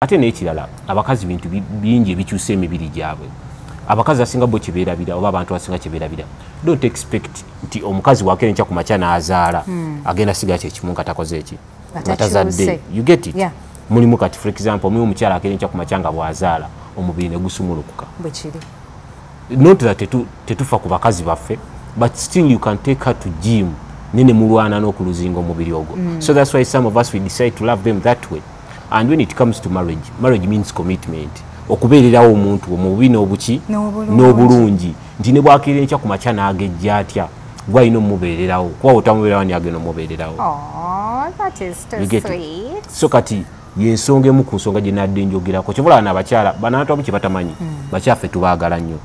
Ate n'ekirala, abakazi bintu bingi ebikyusa emibiri gyabwe. Abakazi asinga bo kyebeerabira, oba abantu asinga kyebeerabira, don't expect nti omukazi wakera enkya ku makya n'azaala agenda sigala kyekimu nga takoze eki, nga tazadde. You get it? Yeah. Mulimu kati, for example, mulimu omukyala akera enkya ku makya nga bw'azaala omubiri ne gusumulukuka. Bwe kiri. Not that tetufa ku bakazi baffe, but still you can take her to gym nene mulwana n'okuluzinga omubiri ogwo. So that's why some of us, we decide to love them that way. And when it comes to marriage, marriage means commitment, okubeererawo omuntu omubi n'obuki. N'obulungi. N'obulungi, nti ne bwakira enkya ku makya n'agejja atya, gwalina omubeererawo, kuba otamubeererawo ni agenda omubeererawo. Oh, that is too You get it? sweet. So kati yensonga emu ku nsonga gye nadde njogerako. Kyovulaba n'abakyala bano abamu kye batamanyi, bakyaffe tubaagala nnyo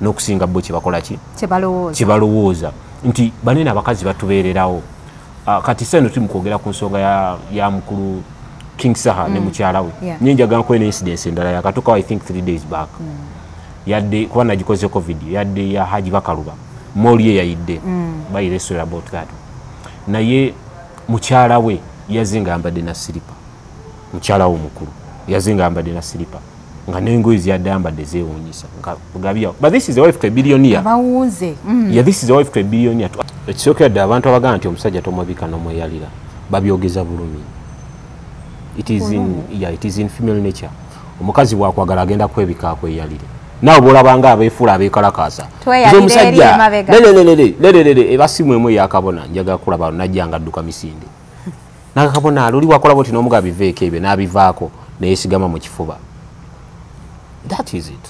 n'okusinga bo kye bakola ki. Kyebalowooza. Kyebalowooza nti banene abakazi batubeererawo. Kati seno tuli mu kwogera ku nsonga ya mukulu King Saha ne mukyala we. Nye njagala nkuwe ne incidence endala yakatukawo, I think 3 days back. Yadde kuba nagikozeko video, yadde ya Haji Bakaluba moli ye yayidde bayire story about that, naye mukyala we yazinga ayambadde na siripa. Mukyala we omukulu yazinga ayambadde na siripa, nga n'engoye ziyadde ayambadde zeewuunyisa nga gabya. But this is a wife to a billionaire. Bawunze. Yeah, this is a wife to a billionaire. Ekisookera ddala, abantu abagamba nti omusajja tomwebika n'omweyalira babyogeza bulumi. It is in, yeah, it is in female nature. Omukazi bwakwagala agenda kwebika akweyalire. Naawe bwolabanga abeefuula abeekalakaasa. Tweyalira eri emabega. Lelelele, eba simu emu eyakabona, njagala kulaba najja nga adduka misinde nakakabona luli wakola bwoti n'omuga biveeko ebyo n'abivaako neyesigama mu kifuba. That is it.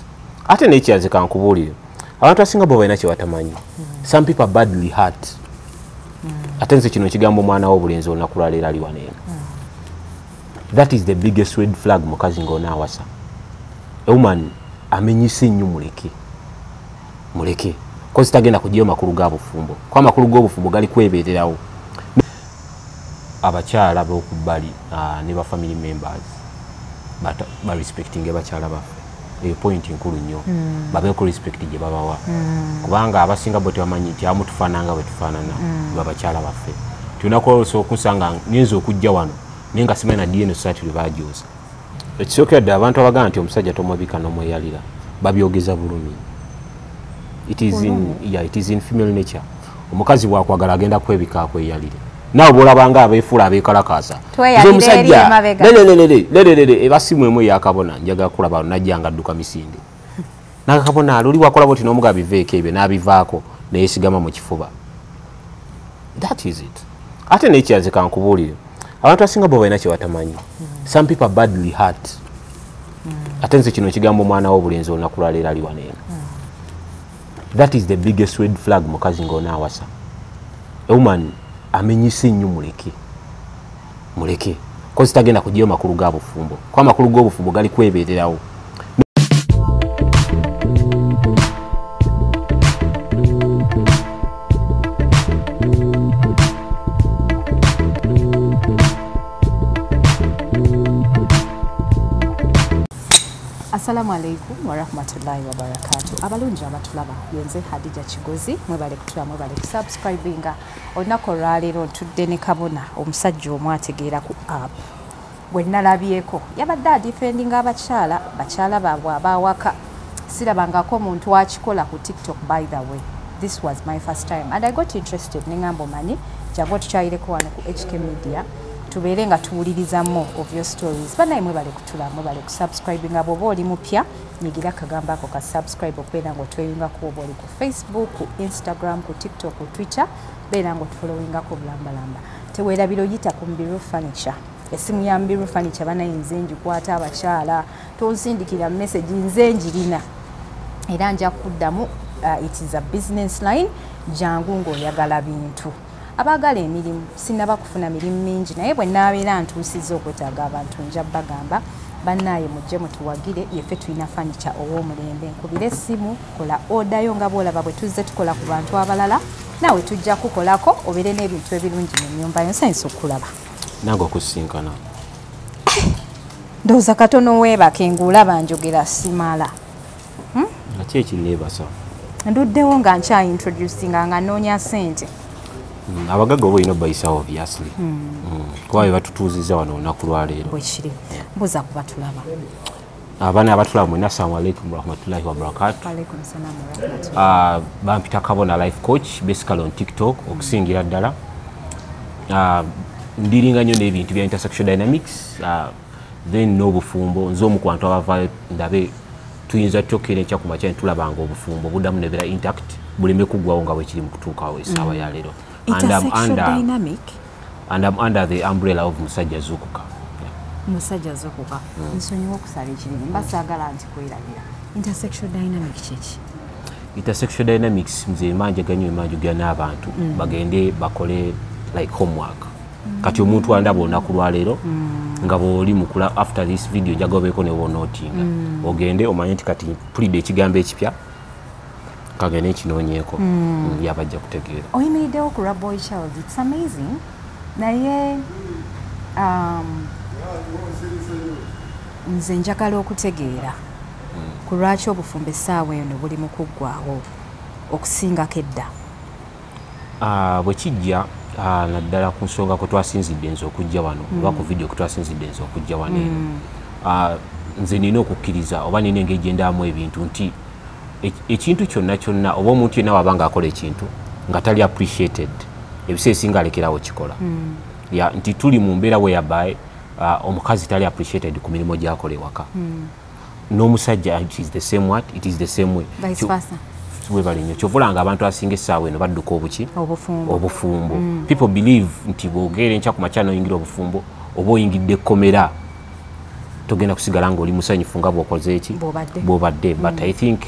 Ate nekiraze kankubuulire, abantu asinga bo balina kye batamanyi. Some people are badly hurt. Ate nze kino ekigambo omwana w'obulenzi olunaku lwaleero ali wano eno, that is the biggest red flag. Mukazi ng'onaawasa, a woman amenyise ennyo, muleke, muleke, kozi tagenda kugyayo makulu ga bufumbo, kuba amakulu g'obufumbo gali kwebeererawo. Abakyala b'okubbali ne ba family members barespectinge bakyala baffe. Eyo point nkulu nnyo. Babeeko respect gye babawa, kubanga abasinga bo tebamanyi nti abamu tufaanana bwe tufaanana babakyala baffe. Tulinaku olwosa okusanga nyinza okujja wano naye nga simanyi na DNA society lwe bagyoza. Ekisookera ddala, abantu abagamba nti omusajja tomwebika n'omweyalira babyogeza bulumi. It is in, yeah, it is in female nature. Omukazi bwakwagala agenda kwebika akweyalire. Naawe bwolabanga abeefuula abeekalakaasa. Tweyalira eri emabega. Lelelele, lelelele, eba simu emu eyakabona, njagala kulaba najja nga adduka misinde nakakabona luli wakola bwoti n'omuga biveeko ebyo n'abivaako neyesigama mu kifuba. That is it. Ate nekiraze kankubuulire, abantu asinga bo balina kye batamanyi. Some people are badly hurt. Ate nze kino ekigambo omwana w'obulenzi olunaku lwaleero ali wano eno, that is the biggest red flag. Mukazi ng'onaawasa, a woman amenyise nnyo, muleke, muleke, kozi tagenda kugyayo makulu ga bufumbo, kuba amakulu g'obufumbo gali kwebeererawo. Assalamu alaikum warahmatullahi wabarakatu. Abalungi abatulaba, yenze Hadija Kigozi. Mwebale kutula, mwebale kusubscribinga. Olunaku olwaleero ntudde ne kabona omusajja omu ategeera ku app. Bwe nalabyeko yabadde adefendinga abakyala, bakyala baabwe abawaka. Sirabangako omuntu akikola ku TikTok. By the way, this was my first time and I got interested. Neŋŋamba, omanyi, jangu otukyayireko wano ku HK Media, tubeere nga tuwuliriza more of your stories. Banaye mwebale kutula, mwebale kusubscribinga. Bw'oba oli mupya, nyigira akagamba ako ka subscribe okubeera ng'otweyungako. Oba oli ku Facebook, ku Instagram, ku TikTok, ku Twitter, beera ng'otufollowingako bulambalamba. Teweerabira oyita ku Mbiru Furniture. Essimu ya Mbiru Furniture, banaye, nze ngikwata. Abakyala, tonsindikira message, nze njirina era nja kuddamu. It is a business line. Jangu ng'oyagala bintu. Abaagala emirimu, sinaba kufuna mirimu mingi, naye bwe naabeera ntuusizza okwetaaga abantu nja bagamba, bannaaye mujje mutuwagire. Yeffe tulina furniture ow'omulembe. Nkubira essimu, kola order yo nga bw'olaba bwe tuzze tukola ku bantu abalala, naawe tujja kukolako obeere n'ebintu ebirungi mu nnyumba yo. Nsanyusa okulaba. Nange okusisinkana. Ndowooza katono weebake ng'olaba njogera simala. Nga ki ekinneebasa? Nduddewo nga nkyaintroducinga nga nnoonya ssente. Abagagga oba olina obayisawo obviously, kuba be batutuuzizza wano olunaku lwaleero. Bwekiri. Mbuuza kuba tulaba. Abaana abatulaba mwena, assalamu alaikum warahmatullahi wabarakatu. Alaikum salam warahmatullahi. Bampita Kabona Life Coach, basically on TikTok okusingira ddala. Ndiringa nnyo n'ebintu bya intersection dynamics, then n'obufumbo. Nze omu ku bantu abavaayo ndabe tuyinza tutya enkya ku makya ne tulabanga obufumbo buddamu nebeera intact, buleme kuggwawo nga bwekiri mu kutuukawo essaawa ya leero. And I'm Intersection under, dynamic. And I'm under the umbrella of Musajja Zukuka. Yeah. Musajja Zukuka. Nsonyiwa okusala ekirimi, mba saagala nti kwerabira. Intersection dynamic kiki? Intersection dynamics, nze emanja nnyo emanjogera n'abantu bagende bakole like homework. Kati omuntu andaba olunaku lwaleero nga bw'oli mukula, after this video njaga obeeko ne wonootinga, ogende omanye nti kati mpulidde ekigambo ekipya, kagende nkinoonyeeko. Yabajja kutegeera. Oyimiriddewo ku lwa boy child, it's amazing. Naye nze njagala okutegeera ku lwaki obufumbo essaawa eno buli mu kuggwawo okusingako edda. Bwe kijja naddala ku nsonga kwe twasinzidde nze okujja wano, oba ku video kwe twasinzidde nze okujja wano eno, nze nina okukkiriza oba nina engeri gye ndaamu ebintu nti ekintu kyonna kyonna oba omuntu yenna waba ng'akola ekintu nga tali appreciated, ebiseera ebisinga alekerawo kikola. Ya, nti tuli mu mbeera whereby omukazi tali appreciated ku mirimu gy'akola ewaka, n'omusajja it is the same, what, it is the same way. Vice versa. Webale nnyo. Kyova olaba abantu asinga essaawa eno badduka obuki? Obufumbo. Obufumbo. People believe nti bw'ogeera enkya ku makya n'oyingira obufumbo oba oyingidde ekkomera, togenda kusigala ng'oli musanyufu nga bw'okoze eki? Bw'obadde. Bw'obadde. But I think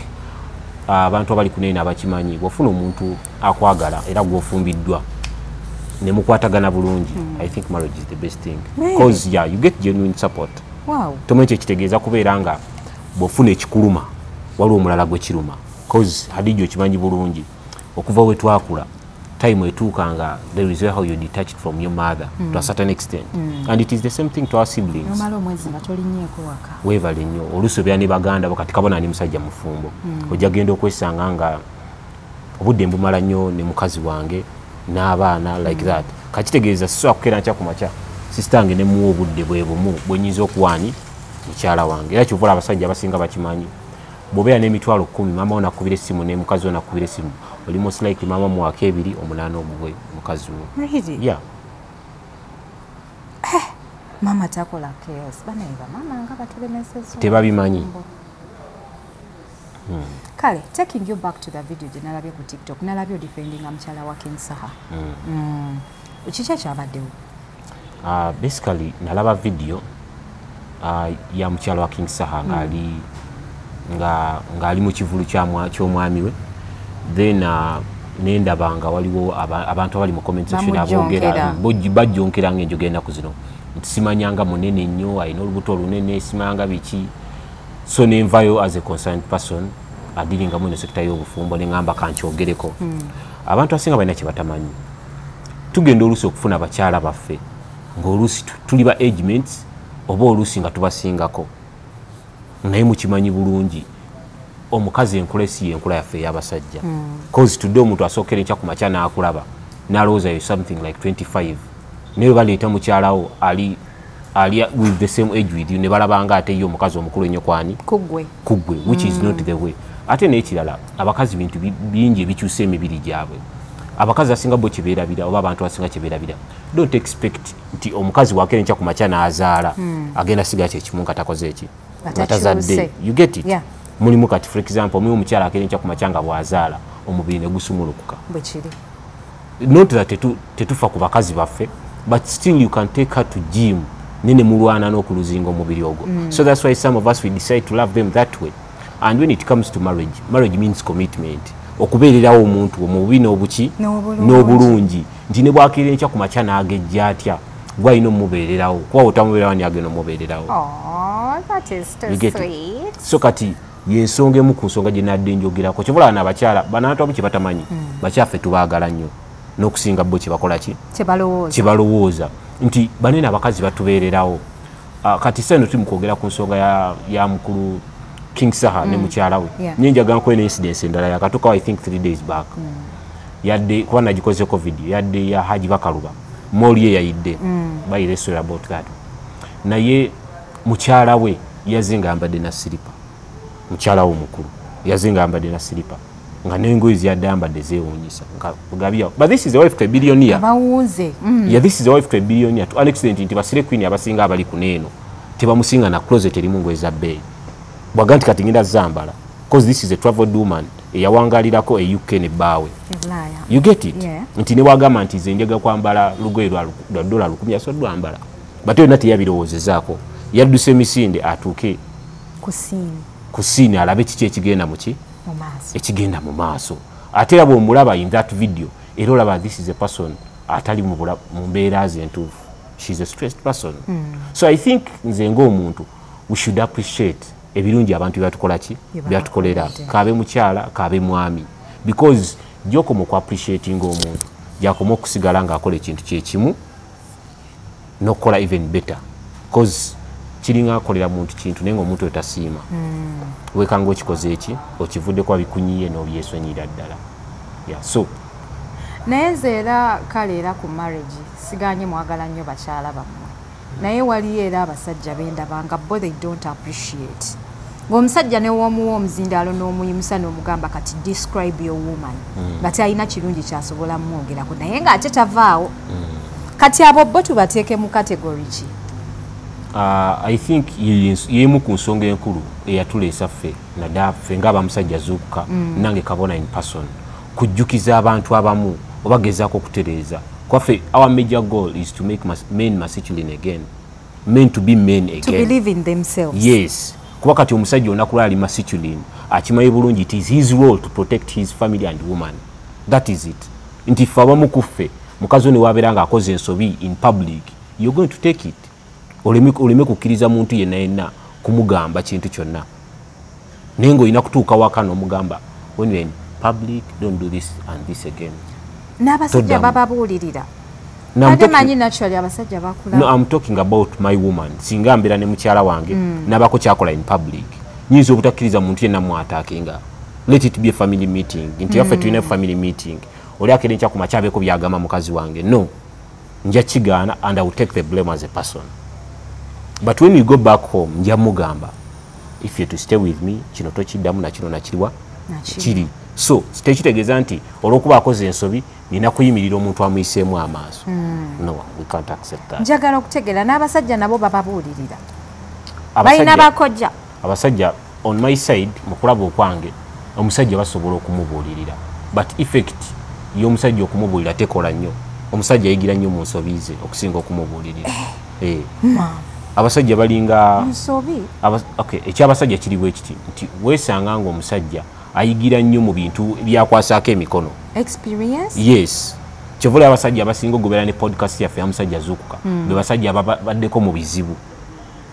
abantu abali kuneeno abakimanyi, bw'ofuna omuntu akwagala era gw'ofumbiddwa ne mukwatagana bulungi, I think marriage is the best thing. Really? Because yeah, you get genuine support. Tomanyi kyekitegeeza kubeera nga bw'ofuna ekikuluma waliwo omulala gwe kiruma, cause Hadija okimanyi bulungi okuva we twakula, time etuuka nga there is how you detached from your mother to a certain extent, and it is the same thing to our siblings. Nomala omwezi nga tolinnyeeko waka. Weebale nnyo. Oluusi obeera ne baganda bo. Kati kabona ni musajja mufumbo, ojja genda okwesanga nga obudde mbumala nnyo ne mukazi wange n'abaana like that. Kakitegeeza sisobola kukeera nkya ku makya sister wange ne muwa obudde bwe bumu bwe nnyinza okuwaani mukyala wange. Era kyova olaba abasajja abasinga bakimanyi, bw'obeera n'emitwalo 10, maama wo nakubira essimu ne mukazi wo nakubira essimu, oli most likely maama muwaako ebiri, omunaana ogugwe mukazi wo. Really? Yeah. Mama takola chaos. Banaye bamama nga batulemesezza. Tebabimanyi. Kale, taking you back to the video gye nalabye ku TikTok, nalabye odefendinga mukyala wa King Saha. Kiki ekyabaddewo? Basically nalaba video ya mukyala wa King Saha ng'ali nga ng'ali mu kivulu ky'omwami we, then nendaba nga waliwo abantu abali mu comment section aboogera, Bamujjonkera. bajjonkera ng'enjogera ennaku zino nti simanyanga munene nnyo, alina olubuto olunene, simanyanga biki. So nenvayo as a concerned person adiringamu eno sector y'obufumbo ne ŋŋamba kankyogereko. Abantu asinga balina kye batamanyi, tugenda oluusi okufuna abakyala baffe ng'oluusi tuli ba age mates oba oluusi nga tubasingako, naye mukimanyi bulungi omukazi enkula esi yenkula yaffe ey'abasajja, cause tudde omuntu asookera enkya ku makya n'akulaba n'alowooza yo something like 25, naye baleeta mukyalawo ali with the same age with you ne balabanga ate ye omukazi omukulu ennyo kwani? Kuggwe. Kuggwe, which is not the way. Ate n'ekirala, abakazi bintu bingi ebikyusa emibiri gyabwe. Abakazi asinga bo kyebeerabira oba abantu asinga kyebeerabira, don't expect nti omukazi wakeera enkya ku makya n'azaala agenda sigala kyekimu nga takoze eki? Nga nga tazadde. takyuse. You get it? Yeah. Mulimu kati for example mulimu omukyala akeera enkya ku makya nga bw'azaala omubiri ne gusumulukuka. Bwe kiri. Not that tetufa ku bakazi baffe, but still you can take her to gym nene mulwana n'okuluzinga omubiri ogwo. So that's why some of us, we decide to love them that way. And when it comes to marriage, marriage means commitment, okubeererawo omuntu omubi n'obuki? N'obulungi. N'obulungi, nti ne bwakeera enkya ku makya n'agejja atya, gwalina omubeererawo, kuba otamubeererawo ni agenda omubeererawo. Oh, that is too You get it? sweet. So kati yensonga emu ku nsonga gye nadde njogerako. Kyova olaba abakyala bano abamu kye batamanyi, bakyaffe tubaagala nnyo n'okusinga bo kye bakola ki? Kyebalowooza. Kyebalowooza nti banene abakazi batubeererawo. Kati seno tuli mukwogera ku nsonga ya mukulu King Saha ne mukyala we. Nye njagala nkuwe ne incidence endala yakatuukawo, I think 3 days back. Yadde kuba nagikozeko video, yadde ya Haji Bakaluba moli ye yayidde. By the story about that, naye mukyala we yazinga ambadde na silipa. Mukyala we omukulu yazinga ambadde na silipa nga n'engoye ziyadde ambadde zeewuunyisa nga gabya. But this is a wife to a billionaire. Bawunze. Yeah, this is a wife to a billionaire to an extent nti ba slay queen abasinga abali kuneeno tebamusinga na closet erimu ngoye za bbeeyi. Bwaga nti kati ngenda zambala, cause this is a traveled woman eyawangalirako e UK ne bbaawe. Ebulaaya. You get it? Yeah. Nti ne wagamba nti nze njagala kwambala lugoye lwa $1,000 asobola lwambala, but yonna teyabirowoozezaako, yadduse emisinde atuuke ku scene. Ku scene alabe kiki ekigenda muki mu maaso. Ekigenda mu maaso. Ate era bw'omulaba in that video, era olaba this is a person atali mu mbeera ze entuufu. She's a stressed person. So I think nze ng'omuntu, we should appreciate ebirungi abantu byebatukola ki Bye byatukolera, babakoledde. Kabe mukyala, kabe mwami, because gyokoma oku appreciatinga omuntu, gyakoma okusigala ng'akola ekintu kyekimu n'okukola even better, cause kiringa akolera muntu kintu naye ng'omuntu oyo tasiima. Wekanga okikoze eki okivuddeko abikunyiye n'obyesonyira ddala. Yeah, so Naye nze era kale era ku marriage siganye, mwagala nnyo bakyala bammwe, naye waliyo era abasajja bendaba nga bo they don't appreciate, ng'omusajja newoomuwa omuzindaalo n'omuyimusa n'omugamba kati describe your woman, nga talina kirungi kyasobola mumwogerako, naye ng'ate tavaawo. Kati abo bo tubateeke mu category ki? I think yemu ku nsonga enkulu eyatuleesa ffe, naddala ffe ng'abamusajja Zuukuka, nange kabona in person, kujjukiza abantu abamu oba gezaako okutereeza kwaffe. Our major goal is to make men masculine again, men to be men again, to believe in themselves. Yes, kuba kati omusajja olunaku lwali masculine akimanyi bulungi it is his role to protect his family and woman. That is it. Nti ffe abamu ku ffe, mukazi wo ne wabeera ng'akoze ensobi in public, you're going to take it, oleme kukkiriza muntu yenna yenna kumugamba kintu kyonna, naye ng'olina kutuuka waka n'omugamba, when you're in public, don't do this and this again. N'abasajja Toddamu. bababuulirira? No, I'm Ate talking- manyi naturally abasajja bakula. No, I'm talking about my woman. Singa mbeera ne mukyala wange, nabako kyakola in public, nyinza obutakkiriza muntu yenna mwataakinga. Let it be a family meeting, nti yaffe tulina family meeting, oli akeera enkya ku makya abeeko byagamba mukazi wange, no, nja kigaana and I will take the blame as a person. But when we go back home, nja mugamba, if you to stay with me, kino tokiddamu, nakino nakiriwa Nakiri. kiri. So tekitegeeza nti olw'okuba akoze ensobi nina kuyimirira omuntu amuyiseemu amaaso. No, we can't accept that. Njagala okutegeera, n'abasajja nabo bababuulirira? Abasajja- Balina bakojja? Abasajja on my side, mu kulaba okwange, omusajja basobola okumubuulirira, but effect y'omusajja okumubuulira tekola nnyo. Omusajja ayigira nnyo mu nsobi ze okusinga okumubuulirira. Eh. Abasajja balinga Nsobi? Okay, ekyabasajja kiri bwe kiti nti weesanga ng'omusajja ayigira nnyo mu bintu byakwasaako emikono. Experience. Yes, kyova abasajja abasinga okubeera ne podcast yaffe ya Musajja Zuukuka, be basajja ababaddeko mu bizibu,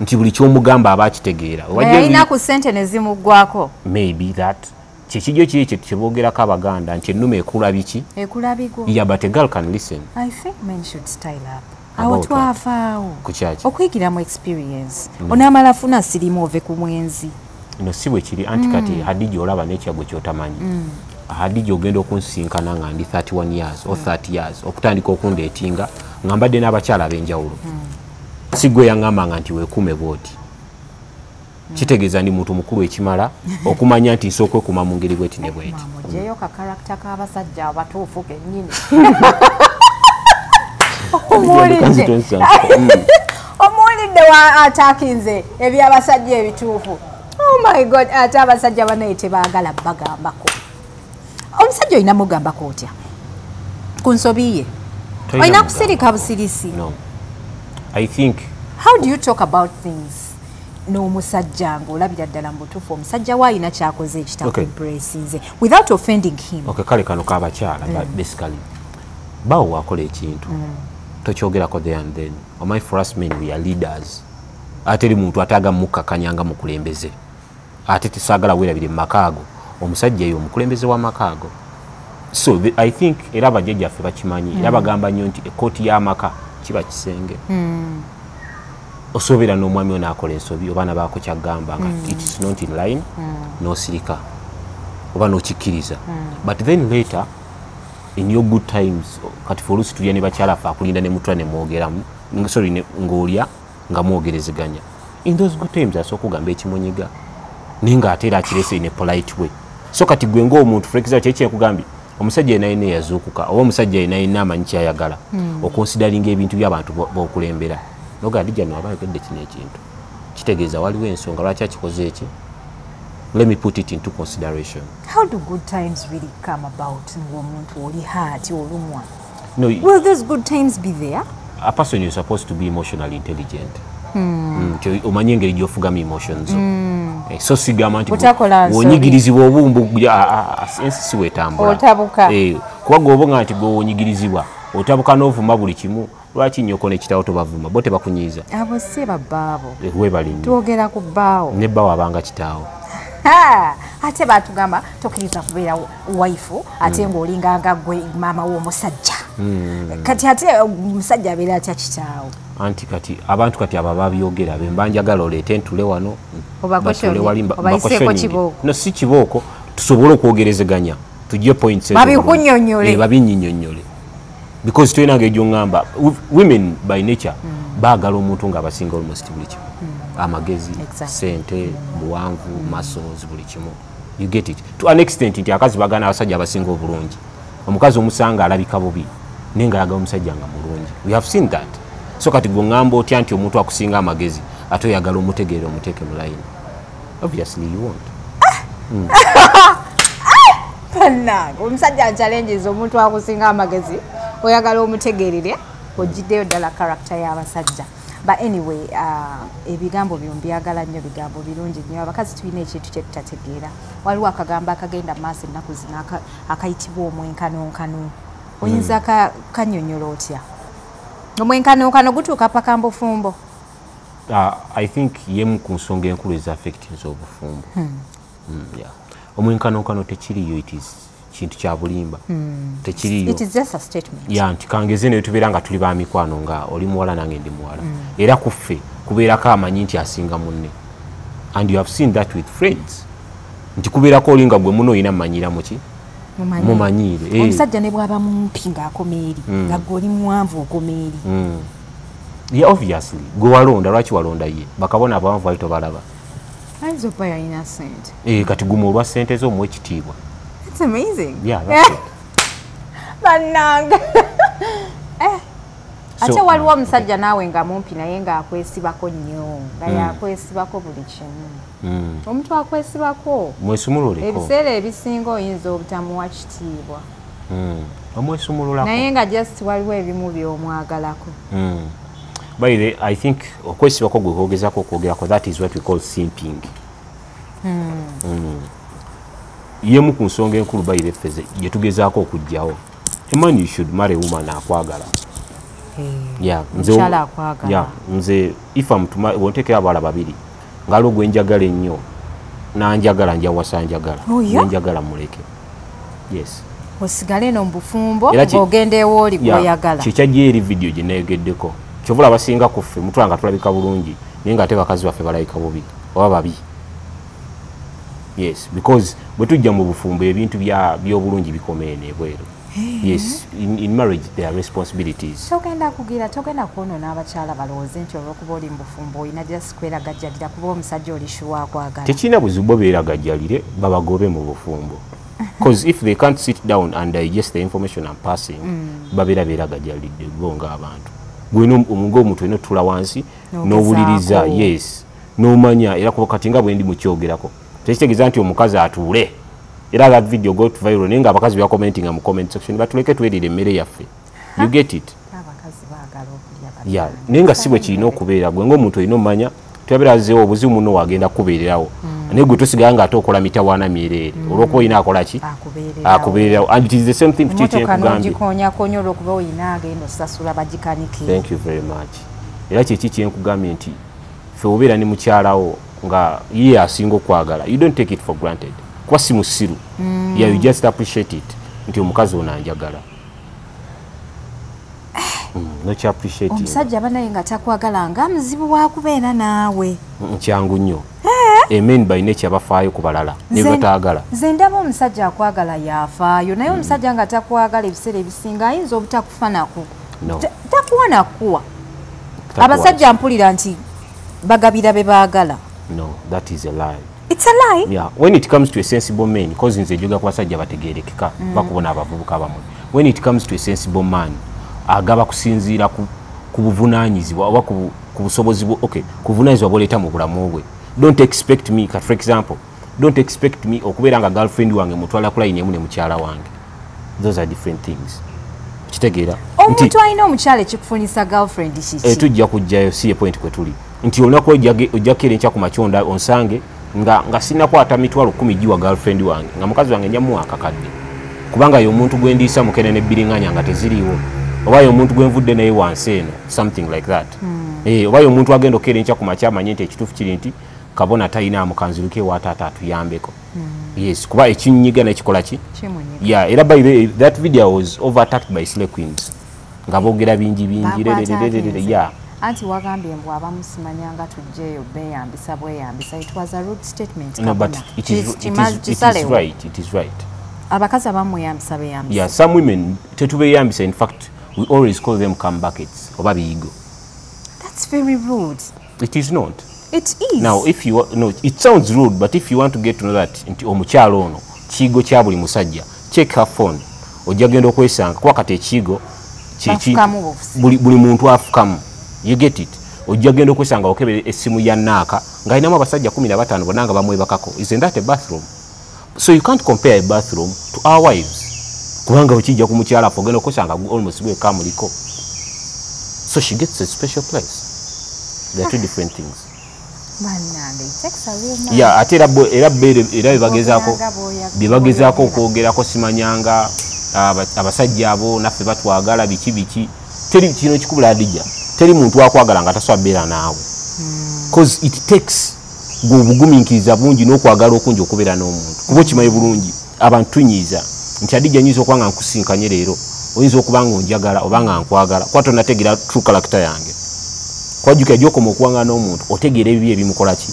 nti buli kyomugamba aba akitegeera. Yalina ku ssente ne zimuggwako. Maybe that kyekijjo kiri ekyo kyeboogerako Abaganda nti ennume ekula biki? Ekula bigo. Yeah, but a girl can listen. I think men should style up. Awo About what? twavaawo. Ku kyaki? Okuyigira mu experience, onaamala funa sirimu ove ku mwenzi. No, si bwe kiri. Anti kati Hadija, olaba n'ekyagwe kyotamanyi. Hadija, ogenda okunsinkana nga ndi 31 years or 30 years, okutandika okundeetinga nga mbadde n'abakyala ab'enjawulo. Si gwe yaŋŋambanga nti weekuume bw'oti. Kitegeeza ndi muntu mukulu ekimala okumanya nti nsobola okwekuuma mu ngeri bweti ne bweti. Mugyeyo ka character k'abasajja abatuufu kennyini. Omuwulidde wa atakinze ebyabasajja ebituufu. Oh my God, ate abasajja banaye tebaagala bagambako. Omusajja olina mugambako otya ku nsobi ye? Olina kusirika busirisi? No, I think How do you talk about things n'omusajja ng'olabira ddala mu butuufu omusajja we alina kyakoze ekitakuimpressinze, without offending him? Okay, kale kano kabakyala. But basically bawo wakola ekintu, tokyogerako there and then. Omanyi, for us men, we are leaders, ate eri muntu ataaga mukkakanya nga mukulembeze. Ate tesaagala weerabire mu maka ago, omusajja eyo omukulembeze w'amaka ago. So I think era abajjajjaffe bakimanyi, era bagamba nnyo nti ekkooti y'amaka kiba kisenge. Osobeera n'omwami we n'akola ensobi oba nabaako kyagamba nga it is not in line, n'osirika oba n'okikkiriza, but then later In your good times, kati fe oluusi tulya ne bakyala ffe, akulinda ne mutula ne mwogeramu, sorry, ng'olya nga mwogerezeganya. In those good times asooka okugamba ekimunyiga, naye ng'ate era akirese in a polite way. So kati gwe ng'omuntu, for example, kyeki enkugambye, omusajja yenna yenna eyazuukuka oba omusajja yenna yenna amanyi kyayagala, oconsideringa ebintu by'abantu b'okulembera, noga Hadija no aba ayogedde kino ekintu, kitegeeza waliwo ensonga lwaki akikoze eki. Let me put it into consideration. How do good times really come about ng'omuntu oli hurt, olumwa? No, Will those good times be there? A person, you're supposed to be emotionally intelligent. Omanye engeri gy'ofugamu emotions zo. So sigamba nti Butakola nsobi. wonyigirizibwa obumbu, ensi si bwetambula. Otabuka. Kuba gwe oba nti gwe wonyigirizibwa otabuka n'ovuma buli kimu. Lwaki nnyoko ne kitaawo tobavuma? Bo tebakunyiiza? Abo si babbaabo. Weebale nnyo. Twogera ku bbaawo. Ne bba wabanga kitaawo. Ha! Ate batugamba tokkiriza kubeera wife ate ng'olinganga gwe maama w'omusajja. Kati ate omusajja abeera atya kitaawo? Anti kati abantu kati abo ababyogera be mba njagala oleete ntule wano, batule wali, Obayiseeko mbaquestioning. kibooko. No, si kibooko, tusobole okwogerezeganya, tujje points ezo. Babikunnyonnyole. Babinnyonnyole, because tulina ngeri gy'oŋŋamba, women by nature baagala omuntu ng'abasinga almost buli kimu, amagezi, sente, buwanvu, muscles, buli kimu. You get it? To an extent nti akazi bagana abasajja abasinga obulungi. Omukazi omusanga alabika bubi, naye nga ayagala omusajja nga mulungi. We have seen that. So kati gwe ŋŋamba otya nti omuntu akusinga amagezi ate oyagala omutegeere, omuteeke mu line? Obviously you won't. Bannange, omusajja challenges, omuntu akusinga amagezi oyagala omutegeerere. Ogiddeyo ddala character y'abasajja. But anyway, ebigambo byo mbyagala nnyo, bigambo birungi nnyo. Abakazi tulina ekintu kye tutategeera. Waliwo akagambo akagenda mu maaso ennaku zino akayitibwa omwenkanonkano. Oyinza kannyonnyola otya? Omwenkanonkano gutuuka paka mbufumbo? I think yemu ku nsonga enkulu eza affectinze obufumbo. Yeah. Omwenkanonkano tekiriyo, it is kintu kya bulimba, tekiriyo. It is just a statement. Ya, nti kangeze ne tubeera nga tuli ba mikwano, nga oli muwala nange ndi muwala, era kuffe kubeerako amanyi nti asinga munne. And you have seen that with friends, nti kubeerako oli nga gwe muno olina mmanyira muki. Mumanyi. Mumanyiire. Omusajja ne bw'aba mumpi ng'akoma eri, nga gwe oli muwanvu okoma eri. Yeah, obviously gwe walonda. Lwaki walonda ye? Bakabona abawanvu bali tobalaba? Ayinza okuba yalina sente. Kati guma olwa sente zo, omuwa ekitiibwa. It's amazing. Yeah, that's it. Bannange. Ate waliwo omusajja naawe nga mumpi naye ng'akwesibako nnyo, nga yakwesibako buli kimu. Omuntu akwesibako, Mwesumululeko. ebiseera ebisinga oyinza obutamuwa kitiibwa. Omwesumululako. Naye nga just waliwo ebimu by'omwagalako. By the, I think okwesibako gwe kwogezako okwogerako, that is what we call simping. Yemu ku nsonga enkulu by the ffe gye tugezaako okuggyawo. A man, you should marry a woman akwagala. Yeah, nze Omukyala akwagala. Yeah, nze if I'm to marry, wonteekera abawala babiri ngalo gwe njagala ennyo nanjagala, njawasa njagala. Oh, yeah? Gwe njagala muleke. Yes. Osigale eno mu bufumbo Era ng'ogenda ewooli Yeah, gw'oyagala. Kyekyajja eri video gye nayogeddeko. Kyovula abasinga ku ffe mutula nga tulabika bulungi, naye nga ate bakazi baffe balabika bubi oba babi. Yes, because bwe tujja mu bufumbo, ebintu by'obulungi bikoma eno ebweru. Yes, in marriage there are responsibilities. Togenda kugira, togenda kwonoona abakyala balowooze nti olw'okuba oli mu bufumbo olina just kweragajjalira kuba omusajja oli sure akwagala. Tekirina buzibu bo beeragajjalire, babagobe mu bufumbo, because if they can't sit down and digest the information I'm passing, babeera beeragajjalidde bo ng'abantu. Gwena ng'omuntu olina otula wansi n'owuliriza. N'ogezaako. Yes, n'omanya. Era kuba kati nga bwe ndi mukyogerako, tekitegeeza nti omukazi atuule. Era that video got viral, naye nga abakazi bacommentinga mu comment section, batuleke twerire emmere yaffe. You get it? Abakazi baagala okulya. Yeah, naye nga si bwe kirina okubeera. Gwe ng'omuntu olina omanya tyabeera azzeewo obuzibu, muno wagenda kubeererawo, naye gwe tosigala ng'ate okola mitawaana myereere olw'okuba olina akola ki? Akubeererawo. Akubeererawo. And it is the same thing kiki Emotoka kyenkugambye. n'ogikonyakonya olw'okuba olina agenda osasula bagikanike. Thank you very much. Era kyeki kyenkugambye nti ffe obeera ne mukyalawo nga ye asinga okwagala, you don't take it for granted, kuba si musiru. Yeah, you just appreciate it nti omukazi ono anjagala. Nokyappreciate. Omusajja banaye nga takwagala nga muzibu wakubeera naawe. Kyangu nnyo. Men by nature bafaayo ku balala ne bataagala. Nze ndaba omusajja akwagala yafaayo, naye omusajja nga takwagala ebiseera ebisinga ayinza obutakufanako. No. Takuwa nakuwa. Abasajja mpulira nti bagabira be baagala. No, that is a lie. It's a lie? Yeah, when it comes to a sensible man, because nze njoga ku basajja bategeerekeka, bakubona abavubuka bamwe. When it comes to a sensible man, agaba kusinziira ku buvunaanyizibwa oba ku busobozi bwo, okay, ku buvunaanyizibwa bw'oleeta mu bulamu bwe. Don't expect me, for example, don't expect me okubeera nga girlfriend wange mutwala ku line emu ne mukyala wange. Those are different things. Kitegeera? Omuntu alina omukyala ekikufunisa girlfriend kiki? Tujja kujjayo, si ye point kwe tuli. Nti olunaku ojja keera enkya ku makya onsange nga sinnakwata mitwalo 10 giwa girlfriend wange, nga mukazi wange nja muwa akakadde. Kubanga ye omuntu gwe ndiisa mukene ne bbiringanya nga teziriiwo. Oba ye omuntu gwe nvudde naye wansi eno, something like that. Oba ye omuntu agenda okukeera enkya ku makya amanye nti ekituufu kiri nti kabona talina amukanziruke wa taata atuyambeko. Yes, kuba ekinyiga n'ekikola ki? Yeah, era by the way, that video was over attacked by slay queens. Nga boogera bingi bingi, yeah. Anti wagambye mbu abamu simanyanga tujjeeyo beeyambisa bweyambisa. It was a rude statement. No, but it is right, it is right. Abakazi abamu mweyambisa beyambisa. Yeah, some women tetubeyambisa. In fact, we always call them cum buckets oba biyigo. That's very rude. It is not. It is. Now, if you no, it sounds rude, but if you want to get to know that nti omukyalo ono kiyigo kya buli musajja, check her phone. Ojja genda okwesanga kuba kati ekiyigo buli muntu afukamu. You get it. Ojja genda okwesanga okebere essimu ya Naaka ng'alinamu abasajja 15 bonna nga bamwebakako. Isn't that a bathroom? So you can't compare a bathroom to our wives. Kubanga okijja ku mukyala affe ogenda okwesanga almost gwe kamuliko. So she gets a special place. They are two different things. Yeah, ate era byebagezaako okwogerako simanyanga abasajja abo naffe batwagala biki biki. Teri kino kikubula Hadija. Teri muntu akwagala nga tasobola beera naawe. Cause it takes obugumiikiriza bungi n'okwagala okungi okubeera n'omuntu. Kuba okimanyi bulungi abantu tunyiiza nti Hadija nyinza okuba nga nkusinkanye leero, oyinza okuba nga onjagala oba nga nkwagala, kuba tonnategeera true character yange. Kwajjukira gy'okoma okuwanga n'omuntu otegeera ebibi ebimukola ki?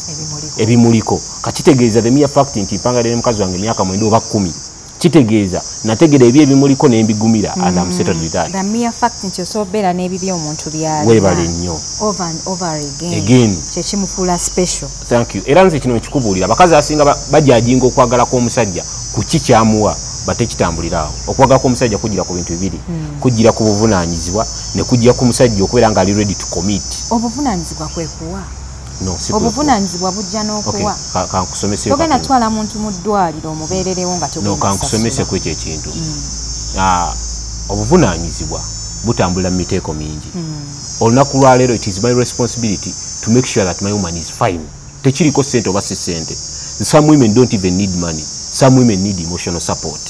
Ebimuliko. Kakitegeeza the mere fact nti mpangadde ne mukazi wange emyaka 9 oba 10 kitegeeza nategeera ebibi ebimuliko ne mbigumira, and I'm settled with that. The mere fact nti osobola n'ebibi omuntu by'alina. Weebale nnyo. Over and over again. Kye kimufuula special. Thank you. Era nze kino nkikubuulira, abakazi abasinga bajajinga okwagala kw'omusajja ku ki kyamuwa batekitambulira awo. Okwagala kw'omusajja kujjira ku bintu bibiri. Kujjira ku buvunaanyizibwa ne kujjira ku musajja okubeera nga ali ready to commit. Obuvunaanyizibwa kwe kuwa. No, si obuvunaanyizibwa bujja n'okuwa. Okay, kankusomese. Togenda twala muntu mu ddwaliro omubeererewo nga togenda. No, kankusomese ku ekyo ekintu. Obuvunaanyizibwa butambulira mu miteeko mingi. Olunaku lwaleero it is my responsibility to make sure that my woman is fine. Tekiriko ssente oba si ssente. Some women don't even need money. Some women need emotional support.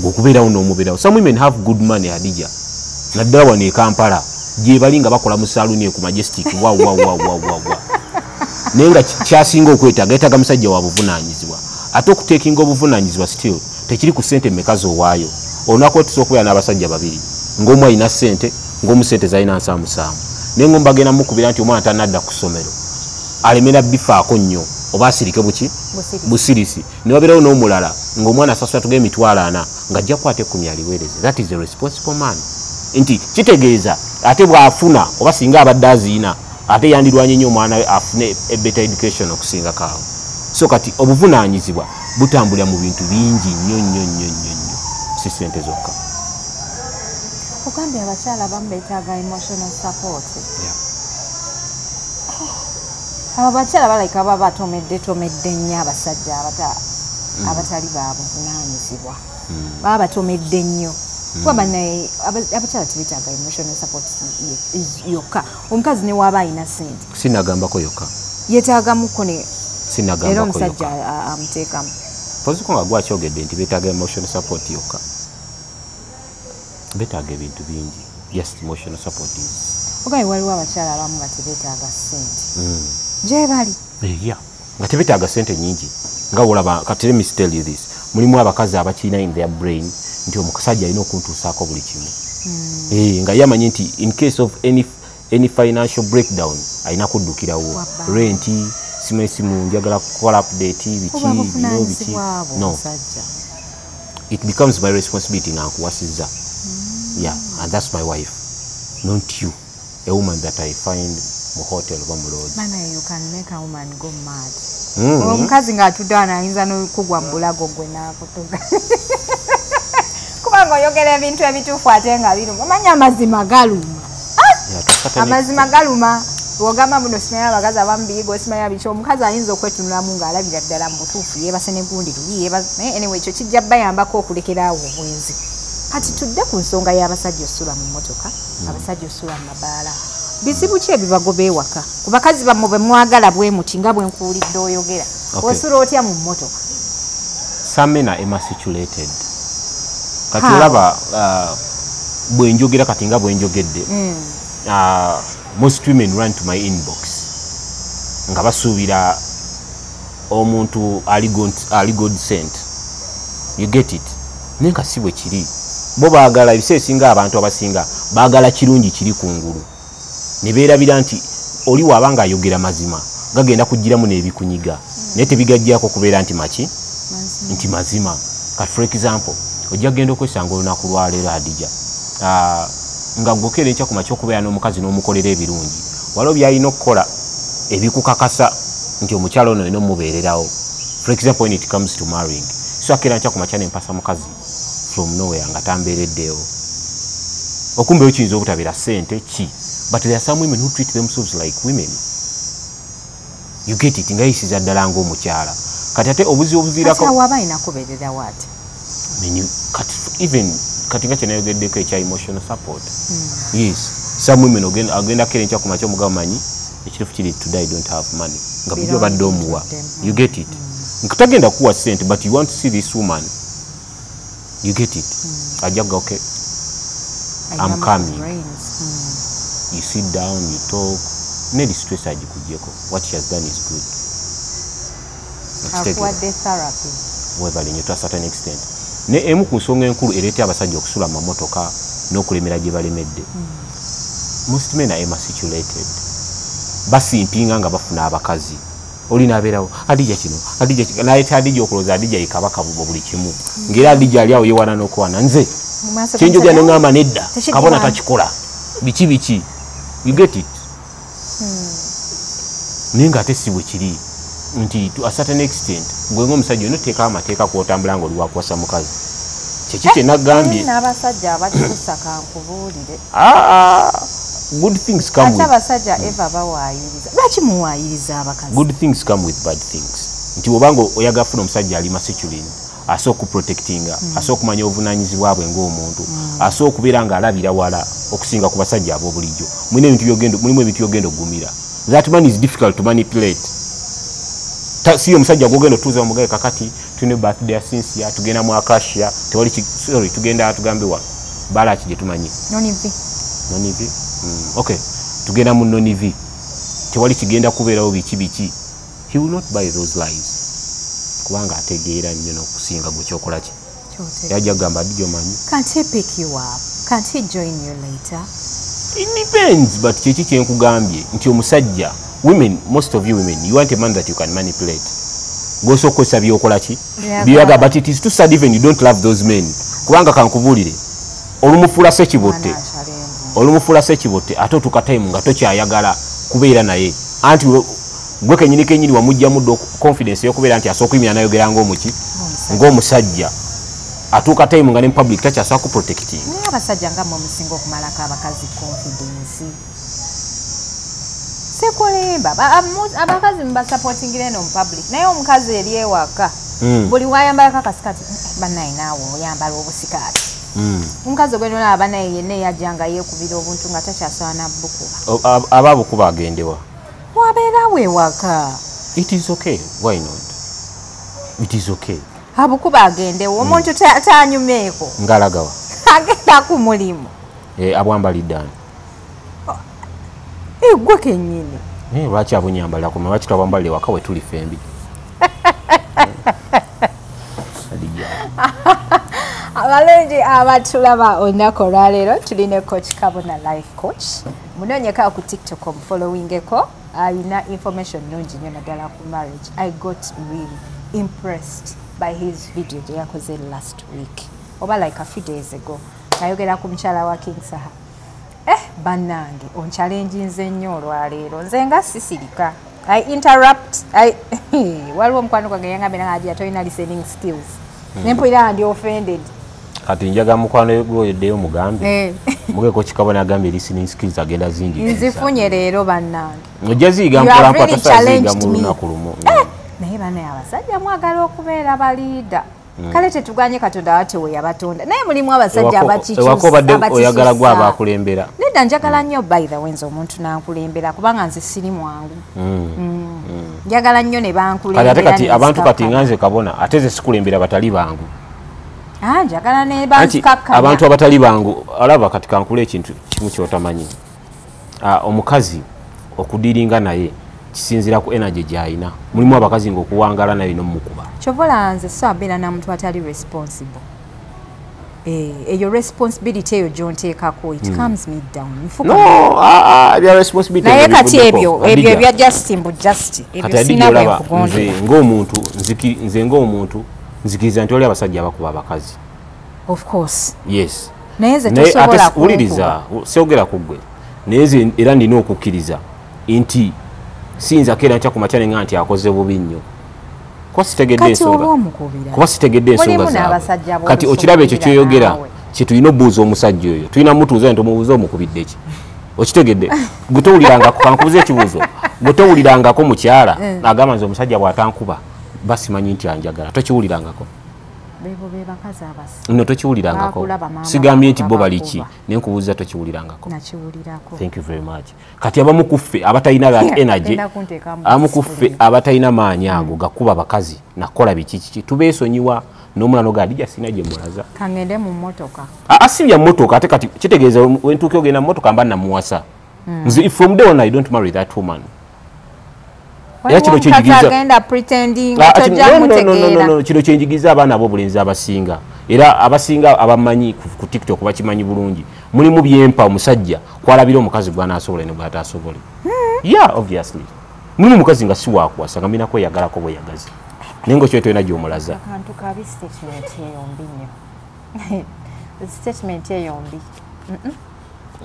Ng'okubeerawo n'omubeerawo. Some women have good money, Hadija. Naddala wano e Kampala gye bali nga bakola mu saaluuni ku Majestic wa wa wa wa wa wa. Naye nga kyasinga okwetaaga, yeetaaga musajja wa buvunaanyizibwa. Ate okuteekinga obuvunaanyizibwa still tekiri ku ssente mmeka z'owaayo. Olunaku lwe tusobola okubeera n'abasajja babiri, ng'omu alina ssente, ng'omu ssente z'alina nsaamusaamu. Naye ng'omu bagenda mukubira nti omwana tannadda ku ssomero, alemera bifaako nnyo oba asirike buki? Busirisi. Ne wabeerawo n'omulala ng'omwana asasula tuge 40,000 ng'ajja kukwata 10 aliweereze. That is a responsible man. Nti kitegeeza ate bw'afuna oba singa abadde aziina ate yandirwanye nnyo omwana we afune a better education okusingako awo. So kati obuvunaanyizibwa butambulira mu bintu bingi nnyo nnyo nnyo nnyo nnyo, si ssente zokka. Ogambye abakyala abamu beetaaga emotional support. Yeah. Abo abakyala balabika baba batomedde tomedde nnyo abasajja abatali ba buvunaanyizibwa. Baba batomedde nnyo. Kuba bannaye abakyala tebeetaaga emotional support yokka. Omukazi ne w'aba alina ssente. Sinagambako yokka. Yeetaagamuko ne Sinagambako era omusajja yokka. Amuteekamu. Mpoziko nga gwakyogedde nti beetaaga emotional support yokka. Beetaaga ebintu bingi. Just emotional support is. Ogambye waliwo abakyala abamu nga tebeetaaga ssente. Gye bali. Yeah. Nga tebeetaaga ssente nnyingi. Nga wolaba, kati let me tell you this. Mulimu abakazi abakirina in their brain nti omusajja alina okuntuusaako buli kimu. Nga ye amanyi nti in case of any financial breakdown alina kuddukirawo. Rent, Simanyi simu njagala kukola update, biki bino biki. No, it becomes my responsibility nga nkuwasizza. Yeah, and that's my wife, not you, a woman that I find mu hotel oba mu lodge. Mana, you can make a woman go mad. Omukazi ng'atudde wano ayinza n'okugwa mu bulago gwe n'akutuga, kubanga oyogera ebintu ebituufu ate nga biruma. Omanyi amazima galuma. Yeah, to a certain Amazima extent. galuma. Bw'ogamba muno simanyi abakazi abamu biyiga, osimanyi biki, omukazi ayinza okwetunulamu ng'alabira ddala mu butuufu yeebase ne gundi luli yeebase. Naye anyway, ekyo kijja bayambako okulekeraawo obwenzi. Kati tudde ku nsonga y'abasajja osula mu mmotoka, abasajja osula mu mabaala. Bizibu ki ebibagoba ewaka ku bakazi bammwe bwe mwagala bwe muti nga bwe nkuwulidde oyogera? Okay. Osula otya mu mmotoka? Some men are emasculated. Kati How? olaba bwe njogera kati nga bwe njogedde, most women run to my inbox nga basuubira omuntu ali God sent, you get it? Naye nga si bwe kiri. Bo baagala, ebiseera ebisinga abantu abasinga baagala kirungi kiri kungulu, ne beerabira nti oli waaba ng'ayogera mazima gagenda kugiramu n'ebikunyiga, naye tebigajjako kubeera nti maki nti mazima. Kati for example, ojja kugenda okwesanga olunaku lwaleero, Adija, nga gwokeera enkya ku makya okubeera n'omukazi n'omukolera ebirungi, waliwo byalina okukola ebikukakasa nti omukyala ono olina omubeererawo. For example, when it comes to marrying, so akeera nkya ku makya nempasa mukazi from nowhere nga tambeereddeewo, okumbeyo kiyinza obutabeera ssente ki, but there are some women who treat themselves like women, you get it? Nga yisiza ddala ng'omukyala. Kati ate obuzibu Kati obuviirako awo aba alina kubeererawo ati? Kati even kati nga kyenayogeddeko ekya emotional support, yes, some women agenda kera enkya ku makya omugabo, manyi ekituufu kiri, today I don't have money, nga bulijjo obadde omuwa, you get it? Nkutagenda kuwa sente, but you want to see this woman, you get it? Ajja kuga, okay, I'm coming. You sit down, you talk, neri stress agikugyeko. What she has done is good. Okitegeera? Akuwadde therapy. Webale nnyo. To a certain extent. Ne emu ku nsonga enkulu ereeta abasajja okusula mu mamotoka n'okulemera gye balemedde, most men are emasculated. Basimpinga nga bafuna abakazi, oli nabeerawo Adija kino, Adija kino, naleeta Adija okulowooza Adija ye kabaka mu buli kimu, ng'era Adija ali awo yewana n'okuwana nze Mu maaso kyenjogera g'omusajja? neŋŋamba nedda. Tekiddiwamu. Kabona takikola, biki biki, you get it? Naye ng'ate si bwe kiri nti to a certain extent gwe ng'omusajja olina oteekawo amateeka kw'otambula ng'oli wakuwasa mukazi. Kyeki kye naggambye. N'abasajja abakikusa, kankubuulire. Ah, ah, good things come Ate with, abasajja eva bawaayiriza. Lwaki muwaayiriza abakazi? Good things come with bad things, nti obanga oyagala funa omusajja ali masculine, asobola okuprotectinga, asobola okumanya obuvunanyizibwa bwe ng'omuntu, asobola okubeera ng'alabira wala okusinga ku basajja ab'obulijjo, mulimu ebintu byogenda okugumira. That man is difficult to manipulate. Si omusajja gwogenda otuuza omugaye, kakati tulina birthday ya Cynthia, tugenda mu Acacia, tewali sorry, tugenda tugambe wa balaki gye tumanyi. Nonivi. Nonivi, okay, tugenda mu Nonivi, tewali kigenda kubeerawo, biki biki. He will not buy those lies, kubanga ategeera nnyo n'okusinga gwe kyokola ki. Yajja kugamba, Adija, omanyi. Can't he pick you up? Can't he join you later? It depends, but kyeki kyenkugambye nti omusajja, women, most of you women, you want a man that you can manipulate, gwosobola okukozesa byokola ki. Byagala. Byaga. But it is too sad even you don't love those men, kubanga kankubuulire, olumufuula sekibotte, Mwana challenge. olumufuula sekibotte, ate otuuka time nga tokyayagala kubeera naye, anti gwe kenyini kenyini wamugjamu dda confidence eyokubeera nti asobola okuyimira nayogera ng'omuki, ng'omusajja. Atuuka time nga ne mu public takyasobola kuprotecting. Naye abasajja nga mmwe musinga okumalako abakazi confidence, sikulimba. Abakazi mubasupportingira eno mu public, naye omukazi eri ewaka, buli wayambalako akasikati, bannaye naawe oyambala obusikaati. Omukazi ogenda olaba bannaye yenna eyajja nga yeekubira obuntu nga takyasobola nabbukuba. Aba abukuba agendewa? Wabeerawo ewaka. It is okay, why not? It is okay. Abukuba agendewo, omuntu tanyumeeko. Ngalagawa? Agenda ku mulimu. Eh, abwambalidde ani? Gwe kennyini. Eh, lwaki abunyambalira ku, lwaki twabambalira ewaka we tuli ffembi? Hadija. Abalungi abatulaba, olunaku olwaleero tulina Coach Kabona, life coach. Munoonyeko ku TikTok omufollowingeko, alina information nungi nnyo naddala ku marriage. I got really impressed by his video gye yakoze last week oba like a few days ago, ayogera ku mukyala wa King Saha. Bannange, onchallenginze nnyo olwaleero. Nze nga sisirika, I interrupt. Waliwo omukwano gwange yangambye nga tolina listening skills, nempulira ndi offended. Kati njaga mukwano gw'oyoddeyo mugambe mugeko kikabona agambye listening skills agenda zingi. Nzifunye leero bannange. Ojja ziyiga mpola mpola, tosaziyiga mu lunaku lumu. Naye banaye abasajja mwagala okubeera baliida. Kale tetuganye, Katonda wate we yabatonda, naye mulimu abasajja Ewako obadde oyagala gwe abakulembera. Nedda, njagala nnyo, by the way, nze omuntu nankulembera, kubanga nze siri mwangu. Njagala nnyo ne Kati ate bankulembera. Kati abantu kati nga nze kabona, ate ze sikulembera batali bangu. Ah, njagala ne Anti bansukakkanya. abantu abatali bangu, alaba kati kankula ekintu kimu kyotamanyi. Omukazi okudiringa naye kisinzira ku energy gy'alina. Mulimu abakazi ng'okuwangala naye nomukuba. Kyovola nze so abeera na muntu atali responsible. Eyo responsibility eyo gyonteekako, it calms me down. Nfuka. No, bya responsibility Naye ebyo kati bivuddeko. ebyo Hadija, ebya just mbu just kati ebyo Hadija, sina olaba bwenkugondera. Nze ng'omuntu nzikiriza nti wali abasajja abakuba abakazi. Of course. Yes. Naye nze Naye ate tosobola wuliriza, syogera ku ggwe, naye nze era nina okukkiriza nti siyinza keera nkya ku makya nenga nti akoze bubi nnyo kuba sitegedde Kati ensonga. oba omukubira. Kuba sitegedde ensonga Mulimu zaabwe. n'abasajja Kati okiraba ekyo b'olusukubira kyoyogera, naawe. kyetulina obuuza omusajja oyo, tulina mutuuza nti omubuuza omukubidde ki. Okitegedde? Gwe towulirangako, kankubuza ekibuuzo, gwe towulirangako mukyala agamba nze omusajja bw'atankuba basimanyi nti anjagala? Tokiwulirangako? Bebo be bakazi abasi. No, tokiwulirangako? Bakulaba maama Sigambye nti bo bakuba. baliki, naye nkubuuza, tokiwulirangako? Nakiwulirako. Thank you very much. Kati abamu ku ffe abatalina that energy, Genda kunteekamu abamu ku ffe discipline. abatalina maanyi ago gakuba bakazi nakola biki kiki, tubeesonyiwa n'omulano ga Hadija sina gye mulaza. Kangende mu mmotoka. Si bya mmotoka. Ate kati kitegeeza wentuuka ogenda mu mmotoka mba namuwasa. Nze from day one I don't marry that woman. Era kino Waliwo omukazi kyenjigiriza agenda pretending, tojja no, no, no, no, mutegeera. no, kino kyenjigiriza abaana ab'obulenzi abasinga, era abasinga abamanyi ku TikTok bakimanyi bulungi. Mulimu byempa omusajja kwalabira omukazi gw'anaasobola ne gw'ataasobole. Yeah, obviously mulimu omukazi nga si wakuwasa, nga mina kweyagalako bweyagazi, naye nga okyo tolina gy'omulaza. Akantu kabi, statement eyo mbi nnyo, statement eyo mbi.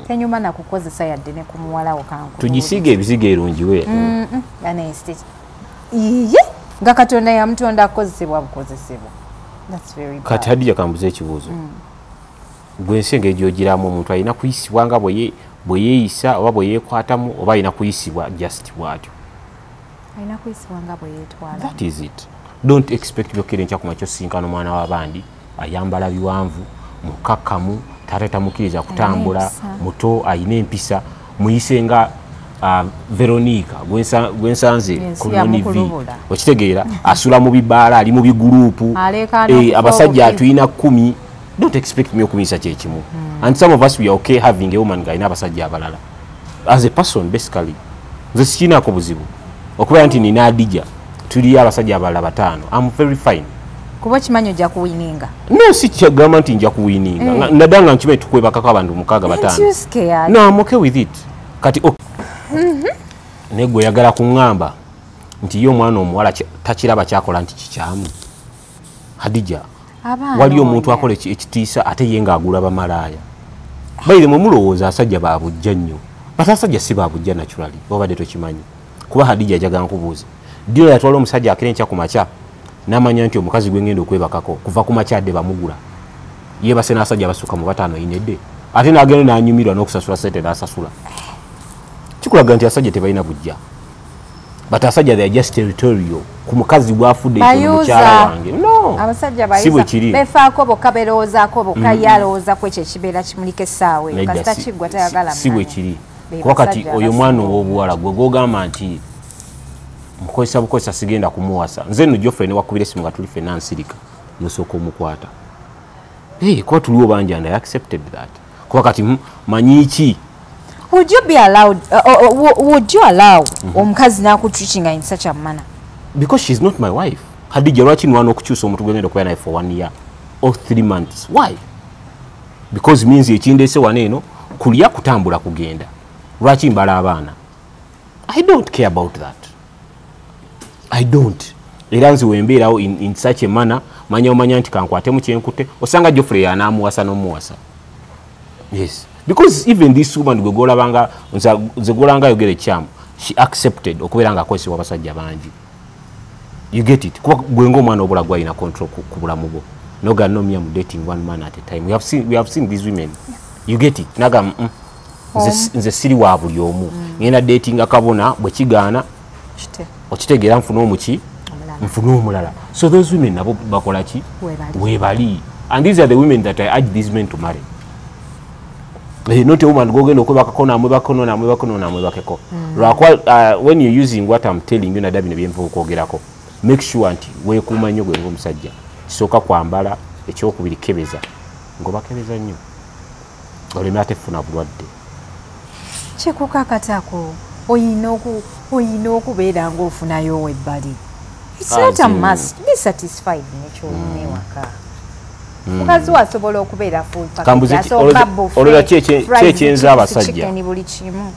Tenyuma nakukozesa yadde ne ku muwala wo kanku. Tugisiige ebizigo erungiwe. Iye nga Katonda yamutonda kukozesebwa bukozesebwa. That's very bad. Kati Hadija, kambuze ekibuuzo. Gwe ensi engeri gy'ogiramu, omuntu alina kuyisibwa nga bwe yeeyisa oba bwe yeekwatamu, oba alina kuyisibwa just bw'atyo? Alina kuyisibwa nga bwe yeetwala. That is it. Don't expect byokera enkya ku makya osinkana omwana w'abandi ayambala biwanvu, mukakkamu, taata tamukkiriza kutambula, empisa. Muto ayina empisa, muyise nga Veronica gwensanze Ensi ku Noni V. yamukulubula. Okitegeera? Asula mu bibaala, ali mu biguruupu. Aleekaana okufa Abasajja obubi. atulina 10. Don't expect me okumuyisa kyekimu. And some of us, we are okay having a woman ng'alina abasajja abalala. As a person, basically nze sikinaako buzibu okubeera nti nina Adija, tuliyo abasajja abalala bataano. I'm very fine. Kuba okimanyi ojja kuwininga. No, si kyagamba nti nja kuwininga. Naddala nga nkimanyi tukwebakako abantu mukaaga, Aren't bataano. you scared? No, I'm okay with it. Kati okay. Naye gwe oyagala kuŋŋamba nti ye omwana omuwala takiraba kyakola nti kikyamu? Hadija, Abaana wali omuntu onya. akola ekitiisa ate ye ng'agula bamalaaya. Baire mwe mulowooza asajja babujja nnyo, but asajja si babujja naturally, obadde tokimanyi. Kuba Hadija, njagala nkubuuze, ddiro yatwala omusajja akira enkya ku makya n'amanya nti omukazi gwe ngenda okwebakako kuva ku makya adde bamugula, yeebase n'asajja abasukka mu bataano yinedde, ate n'agenda n'anyumirwa n'okusasula sente n'asasula. Kikulaga nti asajja tebalina bujja, but asajja they are just territorial ku mukazi gwafudde ekyo mukyala Bayuza. wange. No, Abasajja si bwe bayuza, kiri. Befaako bokka, berowoozaako bokka, ye alowooza ku ekyo ekibeera kimuliko essaawa eyo. Nedda, Kasita kiggwa tayagala si bwe mumanya. kiri. Be Kuba kati basajja oyo omwana abasinga. ow'obuwala gwe gwogamba nti mukozesa bukozesa, sigenda kumuwasa. Nze nno Geoffrey newakubira esimu nga tuli ffenna nsirika, nosooka omukwata. Hey, kuba tuliwo bangi and I accepted that. Kuba kati manyi ki? Would you be allowed, would you allow omukazi n'akutreatinga in such a manner? Because she's not my wife. Hadija, lwaki nwana okukyusa omuntu gwengenda okubeera naye for one year or 3 months? Why? Because means ekindeese wano eno kulya, kutambula, kugenda. Lwaki mbala abaana? I don't care about that. I don't. Era nze wembeerawo in such a manner, manya omanya nti kankwatemu kyenkute, osanga Geoffrey anaamuwasa n'omuwasa. Yes. Because even this woman gwe gwolabanga, nze gwolanga ayogera ekyamu, she accepted okubeera nga akozesebwa abasajja bangi. You get it? Kuba gwe ng'omwana obula gwalina control ku bulamu bwo. Noga no me, I'm dating one man at a time. We have seen these women. You get it? Naga nze siri wa buli omu. Ngenda dating akabona bwe kigaana. Okitegeera nfuna omuki? Nfuna omulala. So those women nabo bakola ki? Webali. And these are the women that I urge these men to marry. Not a woman gogenda okwebakako namwebakako namwebakako namwebakeko. Lwakuba when you're using what I'm telling you naddala bino byenva okwogerako, make sure nti weekuuma nnyo gwe ng'omusajja. Kisooka kwambala, ekyokubiri kebeza. Ng'obakebeza nnyo. Oleme ate funa bulwadde. Kikukakatako oyina okubeera ng'ofunayo webbali. It's not a must. Be satisfied n'ekyolina ewaka. Mukazi wasobola okubeera full package. Asooka buffet. Olowooza ki ekyenza abasajja? Chicken buli kimu.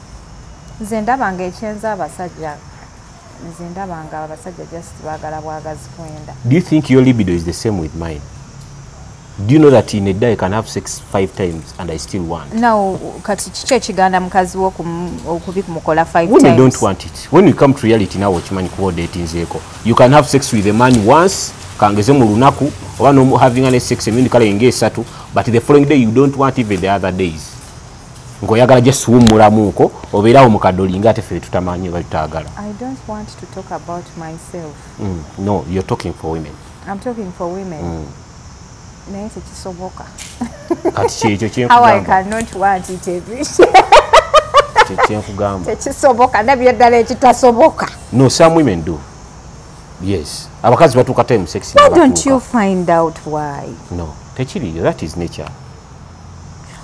Nze ndaba nga ekyenza abasajja. Nze ndaba nga abasajja just baagala bwagazi kwenda. Do you think your libido is the same with mine? Do you know that in a day I can have sex 5 times and I still want? Now, kati kiki ekiganda mukazi wo okubikumukola 5 times? Women don't want it. When you come to reality now, okimanyi kuba datinzeeko. You can have sex with a man once, kangeze mu lunaku, oba no having any sex emirundi kale ng'esatu, but the following day you don't want even the other days. Ng'oyagala just wummulamuuko, obeerawo mu kadoli ng'ate ffe tutamanyi oba tutaagala. I don't want to talk about myself. No, you're talking for women. I'm talking for women. Naye tekisoboka. Kati kyekyo kyenkugamba. How I cannot want it every kyenkugamba. Tekisoboka, ndabira ddala ekitasoboka. No, some women do. Yes. Abakazi batuuka time sex. Why don't you find out why? No, tekiriyo, that is nature.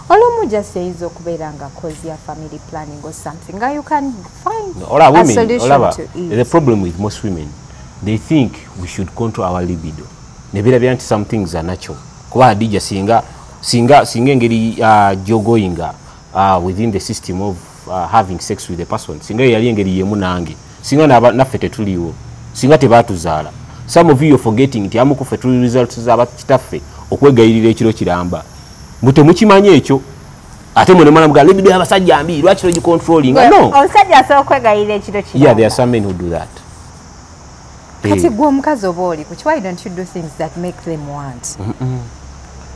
Olumu just eyinza okubeera nga cause ya family planning or something. Nga you can find no, a women, solution olaba, to it. The problem with most women, they think we should control our libido. Nebeerabira nti some things are natural. Kuba Hadija singa engeri gyogoyinga within the system of having sex with a person, singa yali engeri yemu nange, singa naffe tetuliwo, singa tebatuzaala. Some of you are forgetting nti amu kuffe tuli results z'abakitaffe okwegayirira ekiro kiramba. Mbu temukimanyi ekyo, ate mwe ne mwana libido y'abasajja mbi, lwaki togicontrollinga? No. Omusajja asobola okwegayirira ekiro kiramba. Yeah, there are some men who do that. Kati gwe omukazi oba oli kuki, why don't you do things that make them want?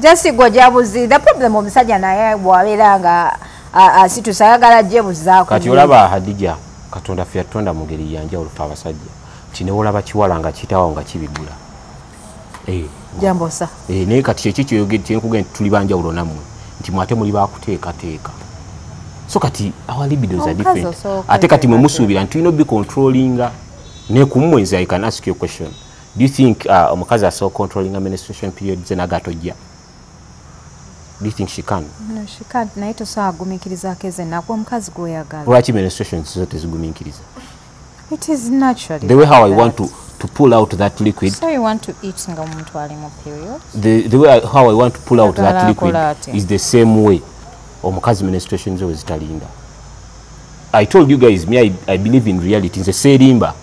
Just gwe jabuzi. The problem omusajja naye bw'abeera nga asitusa ayagala jebuzaako. Kati olaba Hadija, Katonda ffe yatonda mu ngeri ya njawulo ffe abasajja. Nti ne wolaba kiwala nga kiyitawo nga kibigula. Jambosa. Naye kati kyeki kyeyogedde kyenkugambye nti tuli banjawulo nammwe. Nti mwe ate muli bakuteekateeka. So kati our libidos are different. Ate kati mwe musuubira nti tulina obicontrollinga. Ne kumwenzi, I can ask you a question. Do you think omukazi asobola controlling a menstruation period ze n'agatojja? Do you think she can? No, she can't. Naye tosobola kugumiikirizaako ezo ennaku omukazi gw'oyagala. Lwaki menstruation zo tezigumiikiriza? It is naturally. The way how I want to pull out that liquid. So you want to eat nga omuntu ali mu period? The way how I want to pull out that liquid is the same way omukazi menstruation zo zitalinda. I told you guys, me, I believe in reality. Nze seerimba.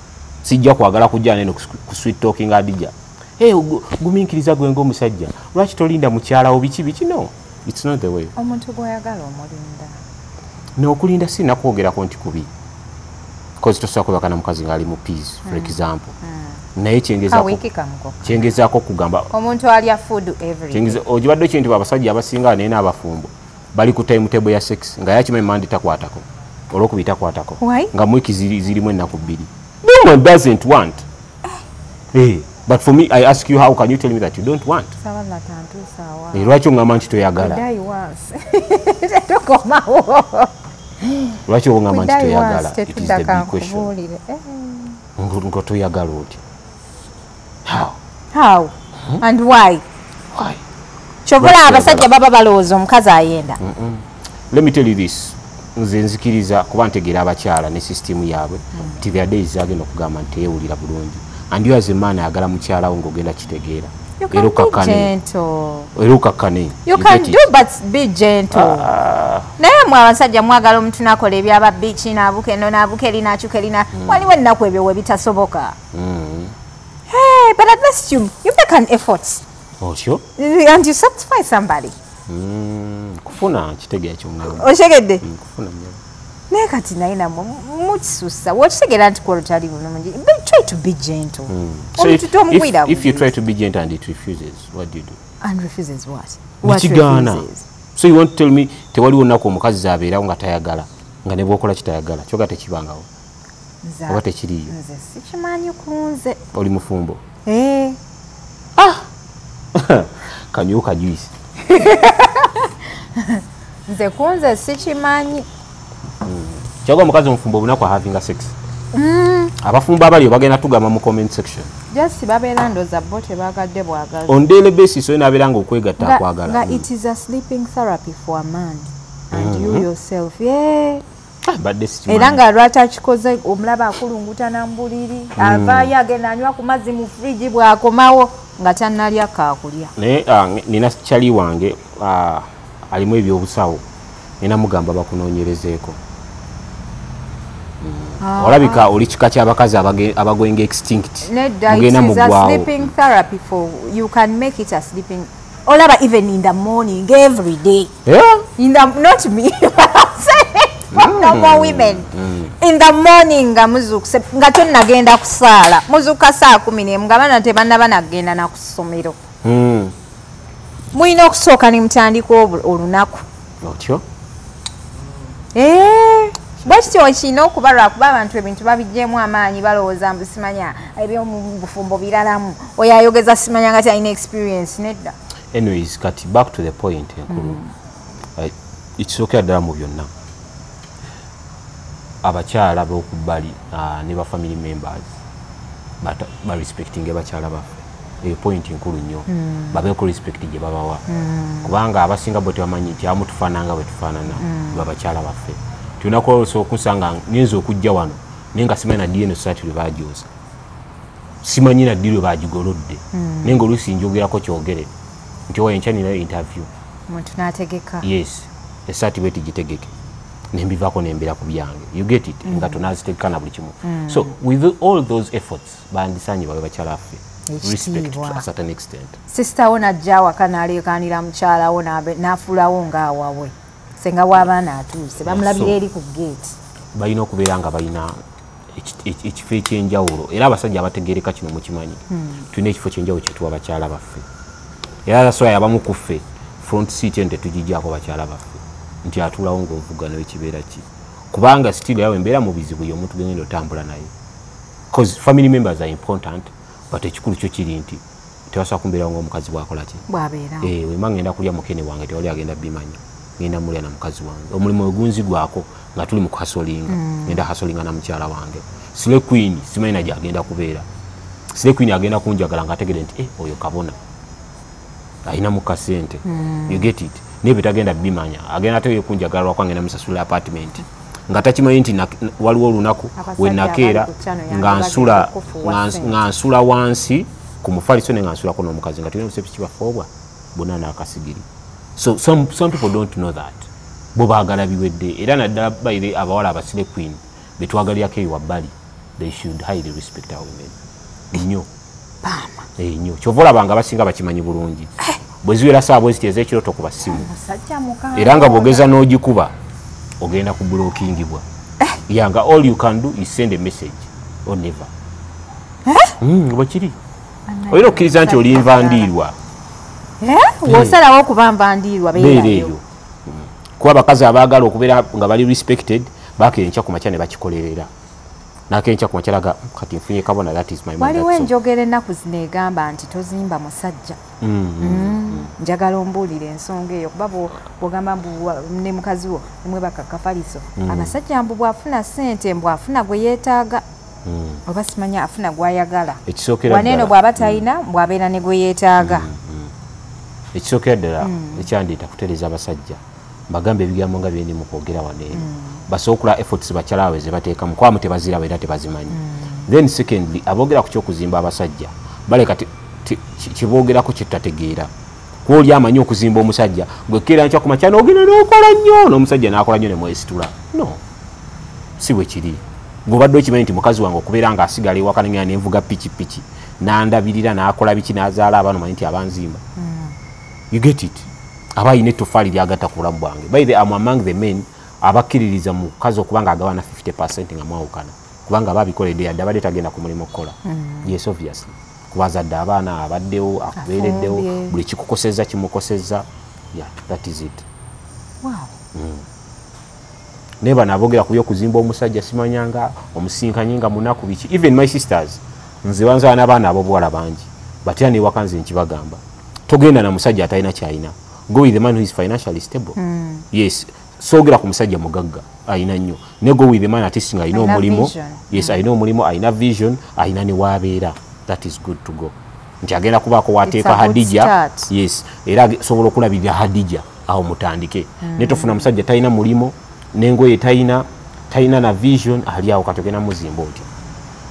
Sijja kwagala kujja neno ku sweet talking Hadija. Hey, gumiikiriza gwe ng'omusajja. Lwaki tolinda mukyala wo biki biki? No, it's not the way. Omuntu gw'oyagala omulinda. No, okulinda si nakwogerako nti kubi. Because tosobola kwebaka na mukazi ng'ali mu peace, for example. Naye kyengezaako kugamba. Omuntu alya food every day. Ogibadde ki nti abasajja abasinga naye n'abafumbo bali ku timetable ya sex nga yakimanyi Monday takwatako. Olwokubiri takwatako. Nga mwiki zirimu ennaku 2. No one doesn't want. Hey, but for me, I ask you, how can you tell me that you don't want? Lwaki ongamba nti toyagala? Lwaki ongamba nti toyagala? It is the big question. Ngo toyagala otya? How? How? And why? Why? Kyovula abasajja baba balowooza omukazi ayenda. Let me tell you this. Nze nzikiriza kuba ntegeera abakyala ne system yaabwe nti there are days agenda okugamba nti teyeewulira bulungi. And you as a man ayagala mukyala wo ng'ogenda kitegeera. You can be gentle. You can do, but be gentle. Naye mwe abasajja mwagala omuntu n'akola ebyaba biiki n'abuka eno n'abuka eri n'akyuka eri waliwo ennaku ebyo we bitasoboka. Hey, but at least you make an effort. Oh, sure. And you satisfy somebody. Kufuna kitegeera ky'omwana. Okitegedde? Kufuna nnyo. Naye kati naye nammwe mukisussa wokitegeera nti kwolwo tali bulungi, but try to be gentle. So if you try to be gentle and it refuses, what do you do? And refuses what? What Kigaana. refuses? So you want to tell me tewaliwo nnaku omukazi z'abeerawo nga tayagala, nga ne bw'okola kitayagala, kyokka tekibangawo oba tekiriiyo? Nze sikimanyi ku nze. Oli mufumbo? Eh. Kanyuka juice. Nze ku nze sikimanyi. Kyagwa omukazi omufumbo obunaku having sex. Abafumbo abaliyo bagenda tugamba mu comment section. Just babeera ndowooza bo tebaagadde bwagazi. On daily basis olina abeera nga okwegatta akwagala. Nga it is a sleeping therapy for a man and you yourself. Yeah. Badde sikimanyi. Era nga lwaki akikoze omulaba akulunguta na mbuliri, avaayo agenda anywa ku mazzi mu fridge bw'akomawo nga tannalya kaakulya. Naye nina kyali wange alimu ebyobusawo, nina mugamba bakunoonyerezeeko. Olabika oli kika ky'abakazi abagoinga extinct. Nedda, it is a sleeping therapy for you can make it a sleeping. Olaba even in the morning every day. Yeah? In the, not me. For normal women. In the morning nga muzuukuse nga tonnagenda kusaala. Muzuuka saa 11 nga baana tebannaba nagenda na ku ssomero. Mulina okusooka ne mutandika olunaku. Otyo? Bwekityo kirina okuba lwakuba abantu ebintu babiggyemu amaanyi balowooza mbu simanya eby'omu bufumbo biralamu. Oyo ayogeza simanya nga talina experience nedda. Anyways, kati back to the point enkulu. Ekisookera ddala mu byonna, abakyala b'okubbali ne ba family members barespectinge bakyala baffe. Eyo point nkulu nnyo. Babeeko respect gye babawa. Kubanga abasinga bo tebamanyi nti abamu tufaanana nga bwe tufaanana babakyala baffe. Tulina kwolesa okusanga nnyinza okujja wano naye nga simanyi na ddi eno saati lwe baagyoza. Simanyi na ddi lwe baagigolodde. Naye ng'oluusi njogerako kyogere nti owa enkya ninayo interview. Omuntu n'ategeka. Yes, essaati bw'eti gitegeke. Ne mbivaako ne mbeera ku byange. You get it? Nga tonaazitegeka na buli kimu. So with all those efforts bandisaanye bawe bakyala baffe respect to a certain extent. Sister wo n'ajja awaka n'aleekaanira mukyala wo n'afuulawo ng'awawe. Senga w'abaana atuuse bamulabira eri ku gate. Balina okubeera nga balina ekifo ekyenjawulo era abasajja abategeereka kino mukimanyi. Tulina ekifo ekyenjawulo kye tuwa bakyala baffe. Era that's why abamu ku ffe front seat eno tetugiggyako bakyala baffe nti atuulawo ng'ovuga naye kibeera ki. Kubanga still yawe embeera mu bizibu ye omuntu genda otambula naye. Because family members are important, but ekikulu kyo kiri nti tebasobola kumbeerawo ng'omukazi bw'akola ki? Bw'abeerawo. Bwe mba ngenda kulya mukene wange tewali agenda bimanya. Ngenda mulya na mukazi wange. Omulimu ogunzigwako nga tuli mu kuhasolinga. Ngenda hasolinga na mukyala wange. Slay queen simanyi na gy'agenda kubeera. Slay queen agenda kunjagala ng'ategedde nti oyo kabona. Alina mu kasente. You get it? Naye bye tagenda bimanya. Agenda ate kunjagala lwakuba ngenda musasula apartment. Nga takimanyi nti waliwo olunaku we nakeera nga nsula wansi ku mufaliso ne nga nsulako n'omukazi nga tulina obusepiki bwaffe obwa bonna n'akasigiri. So some people don't know that. Bo baagala biwedde era naddala baire abawala abasile queen betwagalirako eyo wabbali, they should highly respect our women. Nnyo. Nnyo. Kyova olaba nga abasinga bakimanyi bulungi. Bwe ziwera ssaawa bwe ziti ez'ekiro tokuba ssimu. Era nga bw'ogeza n'ogikuba ogenda kublockingibwa. Yeah, nga all you can do is send a message or never. Bwe kiri. Olina okkiriza nti oli nvandiirwa. W'osalawo okuba nvandiirwa beera eyo. Kuba abakazi abaagala okubeera nga bali respected baakira enkya ku makya ne bakikolerera. Nakenkya enkya ku makya laga kati nfunye kabona, that is my man. Waliwo enjogera ennaku zino egamba nti tozimba musajja. Njagala ombuulire ensonga eyo kuba bw'ogamba mbu ne mukazi wo ne mwebaka kafaliso. Abasajja mbu bw'afuna ssente mbu afuna gwe yeetaaga. Oba simanya afuna gw'ayagala. Waneeno bw'aba talina bw'abeera ne gwe yeetaaga. Ekisookera ddala ekyandeeta kutereeza abasajja mbagambe ebigambo nga bye ndi mu kwogera wano eno. Basobola efforts bakyala baabwe ze bateekamu kubamu tebaziraba era tebazimanyi. Then secondly, aboogera ku ky'okuzimba abasajja baleka Kiboogerako kyetutategeera. Kwoli amanyi okuzimba omusajja, gwe keera nkya ku makya n'ogenda n'okola nnyo, n'omusajja n'akola nnyo ne mwesitula. No, si bwe kiri. Gw'obadde okimanyi nti mukazi wange okubeera ng'asigala ewaka nengenda nenvuga pikipiki, n'andabirira, n'akola biki, n'azaala abaana, omanyi nti abanzimba. You get it? Aba ayina ettofaali ly'agatta ku bulamu bwange. By the I'm among the men abakkiririza mu mukazi okuba ng'agabana 50% nga mwawukana. Kubanga aba abikoledde yadde abadde tagenda ku mulimu okukola. Yes, obviously. Kuba azadde abaana, abaddewo, akubeereddewo, buli kikukosezza kimukosezza. Yeah, that is it. Wow. Naye bano aboogera ku by'okuzimba omusajja simanyanga omusinkanye nga munaku biki. Even my sisters, nze banzaala n'abaana ab'obuwala bangi. But era newaka nze nkibagamba. Togenda na musajja atalina ky'alina. Go with the man who is financially stable. Yes, soogera ku musajja mugagga alina nnyo. Ne go with the man at least nga alina omulimu. Yes, alina omulimu, alina vision, alina ne waabeera. That is good to go. Nti agenda kubaako wateeka Hadija. Yes, era sobola okulabirira Hadija awo mutandike. Ne tofuna musajja talina mulimu, n'engoye talina, talina na vision, ali awo kati ogenda muzimba otya.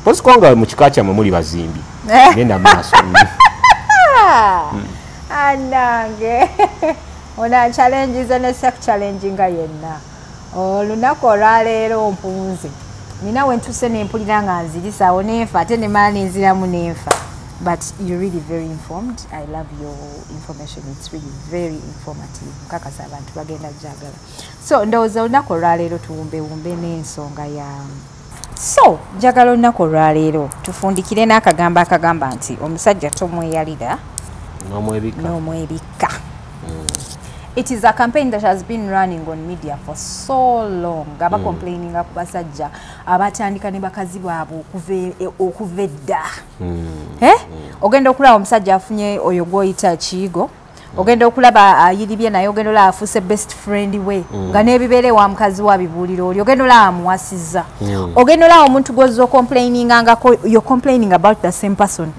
Mpozi kubanga mu kika kyammwe muli bazimbi. Genda maaso. Anange. Ona challenges ne self challenging nga yenna. Olunaku olwaleero mpunze. Nina we ntuse ne mpulira nga nzirisaawo nenfa ate ne mala nenziramu nenfa. But you're really very informed. I love your information. It's really very informative. Nkakasa abantu bagenda jagala. So ndowooza olunaku olwaleero tuwumbewumbe n'ensonga ya so njagala olunaku olwaleero tufundikire n'akagambo akagamba nti omusajja tomweyalira n'omwebikka. It is a campaign that has been running on media for so long. Aba complaining ku basajja abatandika ne bakazi baabwe okuva edda. Ogenda okulaba omusajja afunye oyo gw'oyita kiyigo. Ogenda okulaba ayiribye naye, ogenda olaba afuuse best friend we. Nga n'ebibeere wa mukazi wa bibuulira oli. Ogenda olaba amuwasizza. Ogenda olaba omuntu gw'ozza ocomplaininga nga you're complaining about the same person.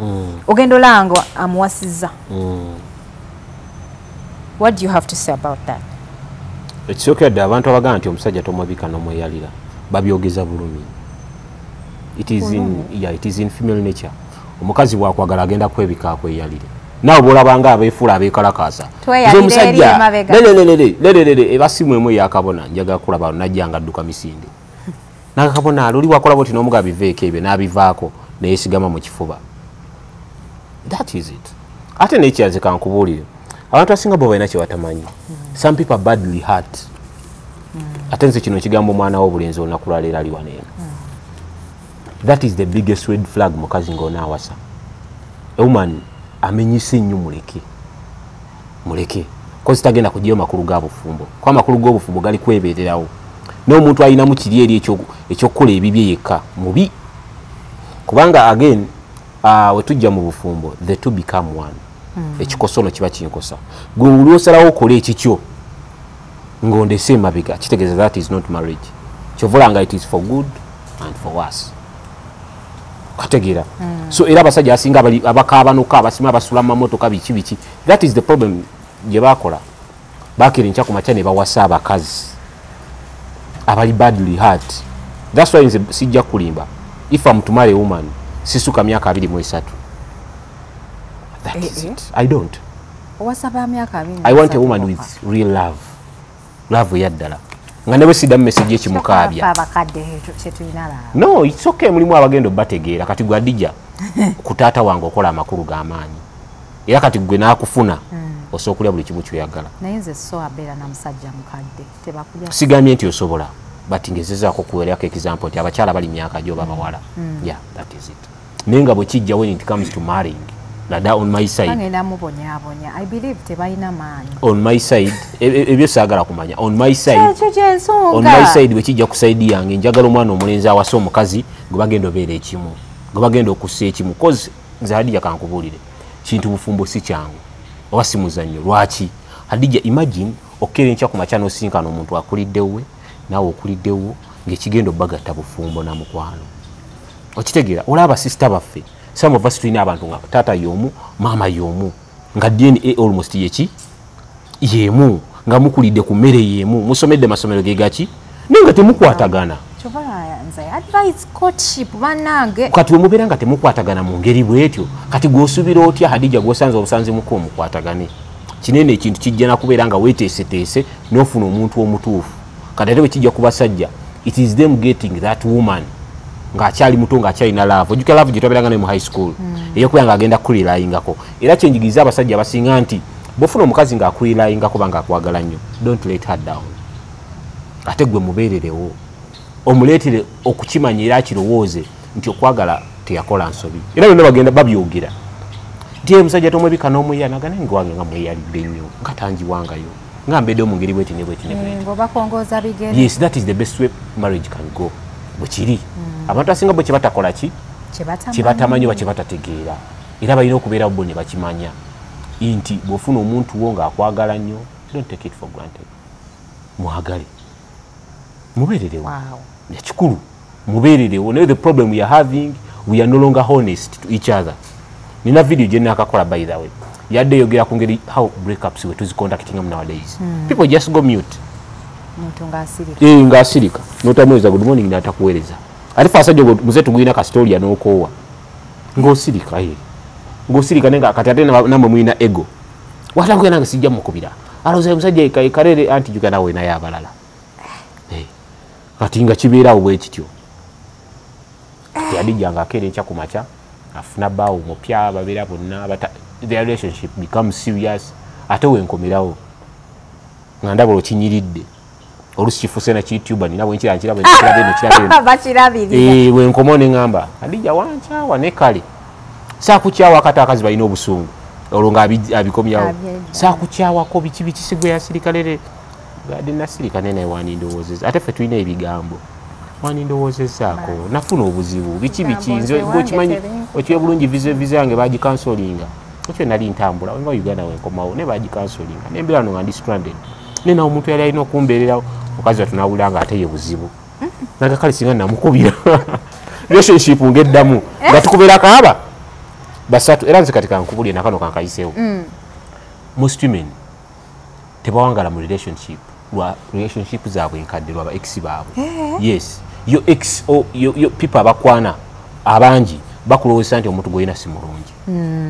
Ogenda olaba nga amuwasizza. What do you have to say about that? Ekisookera ddala abantu abagamba nti omusajja tomwebika n'omweyalira babyogeza bulumi. It is in, yeah, it is in female nature. Omukazi bw'akwagala agenda kwebika akweyalire. Naawe bw'olabanga abeefuula abeekalakaasa. Omusajja lelelele eba simu emu eyakabona njagala kulaba najja nga adduka misinde. Nakabona luli wakola bw'oti n'omugaba biveeko ebyo n'abivaako ne yeesigama mu kifuba. That is it. Ate n'ekyanze kankubuulire. Abantu abasinga bo balina kye batamanyi. Some people are badly hurt. Ate nze kino ekigambo omwana w'obulenzi olunaku lwaleero ali wano eno. That is the biggest red flag mukazi ng'onaawasa. A woman amenyise nnyo muleke. Muleke. Kozi tagenda kuggyayo makulu ga bufumbo. Kuba amakulu g'obufumbo gali kwebeererawo. N'omuntu alinamu kiri eri eky'okukola ebibye yekka mubi. Kubanga again we tujja mu bufumbo the two become one. Ekikoso no kiba kinkosa. Gwe buli osalawo okola ekikyo ng'ondese emabega kitegeeza that is not marriage. Kyova nga it is for good and for worse. Kategeera. So era abasajja asinga abakaabanuka abasima abasula mu mamotoka biki biki. That is the problem gye bakola. Baakira enkya ku makya ne bawasa abakazi abali badly hurt. That's why nze sijja kulimba. If I'm to marry a woman, sisuka myaka 23. That is it. I don't. I want a woman with real love. Love yaddala. Nga ne bwe siddamu message ekimukaabya. No, it's okay mulimu abagenda obbategeera kati gwe Hadija ku taata wange okola amakulu g'amaanyi. Era kati gwe n'akufuna osobola okulya buli kimu ky'oyagala. Naye nze so abeera na musajja mukadde tebakulya. Sigambye nti osobola but ngezezaako kuweerako example nti abakyala bali myaka gyo bawala. Yeah, that is it. Naye nga bwe kijja when it comes to marrying Lada on my side. I believe tebalina maanyi. On my side, ebyo saagala kumanya. On my side. On my side bwe kijja ku side yange njagala omwana omulenzi awasa omukazi gwe bagenda obeera ekimu. Gwe bagenda okussa ekimu. Cause nze Hadija kankubuulire. Kintu bufumbo si kyangu. Oba si muzannyo. Lwaki? Hadija imagine okkeera enkya ku makya n'osinkana omuntu akuliddewo naawe okuliddewo ng'ekigenda obbagatta bufumbo na mukwano. Okitegeera olaba sister baffe. Some of us tulina abantu nga taata y'omu maama y'omu nga DNA almost yeki y'emu nga mukulidde ku mmere y'emu musomedde masomero ge gaki naye nga temukwatagana. Kati omubeera nga temukwatagana mu ngeri bwetyo, kati gw'osuubira otya Hadija gw'osanze obusanzi muko omukwatagane? Kinene ekintu kijja nakubeera nga weeteeseteese n'ofuna omuntu omutuufu. Kati ate bwe kijja ku basajja, it is them getting that woman ng'akyali muto, ng'akyalina love. Ojjukira love gye twabeeranga nayo mu high school, eyokubeera ng'agenda kukurelyingako. Era kyenjigiriza abasajja abasinga nti bw'ofuna omukazi ng'akurelyingako oba ng'akwagala nnyo, don't let her down. Ate gwe mubeererewo, omuleetere okukimanya era akirowooze nti okwagala teyakola nsobi. Era byonna bagenda babyogera nti omusajja tomwebika n'omweya, naga nange wange nga mweyalidde nnyo, nga tangiwangayo, nga mbeddewo mu ngeri bweti ne bweti ne bweti. Ng'obakongoza bigere. Yes, that is the best way marriage can go. Bwe kiri. Abantu abasinga bwe kyebatakola ki, kyebatamanyi oba kyebatategeera, era balina okubeerawo bo ne bakimanya nti bw'ofuna omuntu wo ng'akwagala nnyo, don't take it for granted. Mwagale, mubeererewo. Ekikulu mubeererewo. Naye the problem we are having, we are no longer honest to each other. Nina video gye nakakola, by the way, yadde eyogera ku ngeri how breakups we tuziconductingamu nowadays. People just go mute. Muntu ng'asirika. Eh, ng'asirika, notamuweza good morning n'atakuweereza. Ate fe asajja muze tugwina kasitolia n'okoowa ng'osirika, eh. Ng'osirika, naye nga kati ate nammwe mulina ego, watankuya nange sijja mukubira, alowooza omusajja kalere anti juga nawe naye abalala. Eh, kati nga kibeerawo bwe kityo. Kati Hadija ng'akeera enkya ku makya afuna bbaawo mupya, babeera bonna their relationship becomes serious. Ate wenkomerawo nga ndaba olwokinyiridde, olusi kifuuse na kiyoutuber, nina bwenkira nkiraba eno, kiraba eno, kiraba eno. Bakirabirira. Eh, wenkomawo ne ŋŋamba Hadija wankyawa, ne kale saakukyawa. Kati akazi balina obusungu, olwo nga abikomyawo. Abyedda. Saakukyawako biki biki, sigwe yasirika lere gadde nasirika, naye naye wandindowoozezza. Ate ffe tulina ebigambo, wandindowoozezaako, nafuna obuzibu biki biki. Ebigambo nze nze wange gweokimanyi tebinkuba. Okiwe bulungi, visa yange bagicancelinga. Ekyo nali ntambula nga Uganda, wenkomawo naye bagicancelinga, nembeera no nga ndi stranded, naye nawe omuntu yali alina okumbeererawo. Mukazi wattu nawulira nga ate ye buzibu, naga kale singa namukubira relationship ngeddamu nga tukubeera kaaba basatu. Era nze kati kankubulye nakano kankayiseewo, most women tebawangala mu relationship lwa relationship zaabwe enkadde, lwaba ex baabwe. Yes, yo ex yo people abakwana abangi bakulowooza nti omuntu gwolina si mulungi,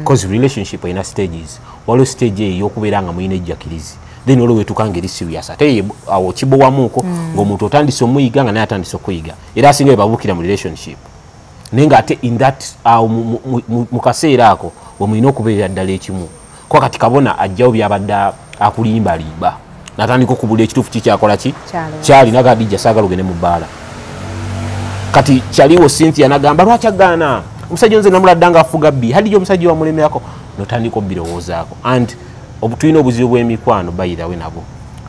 cause relationship erina stages. Waliwo stage eyo ey'okubeera nga mulina ejjakirizi, then waliwo wetuuka nga eri serious. Ate ye awo kibowamuuko ng'omuntu otandise omuyiga nga naye atandise okuyiga, era asinga bebabuukira mu relationship. Naye ng'ate in that awo mu kaseera ako we mulina okubeerera ddala ekimu, kuba kati kabona ajjawo byabadde akulimbalimba, natandika okubula ekituufu kikyakola ki. Kyalowooza. Kyali naga Hadija saagala ogende mu bbaala. Kati kyaliwo Cynthia nagamba lwaki agaana omusajja, nze namuladda nga afuga bbi. Hadija omusajja wamulemerako, notandika obirowoozaako. And tulina obuzibu bw'emikwano, bayirawe nabo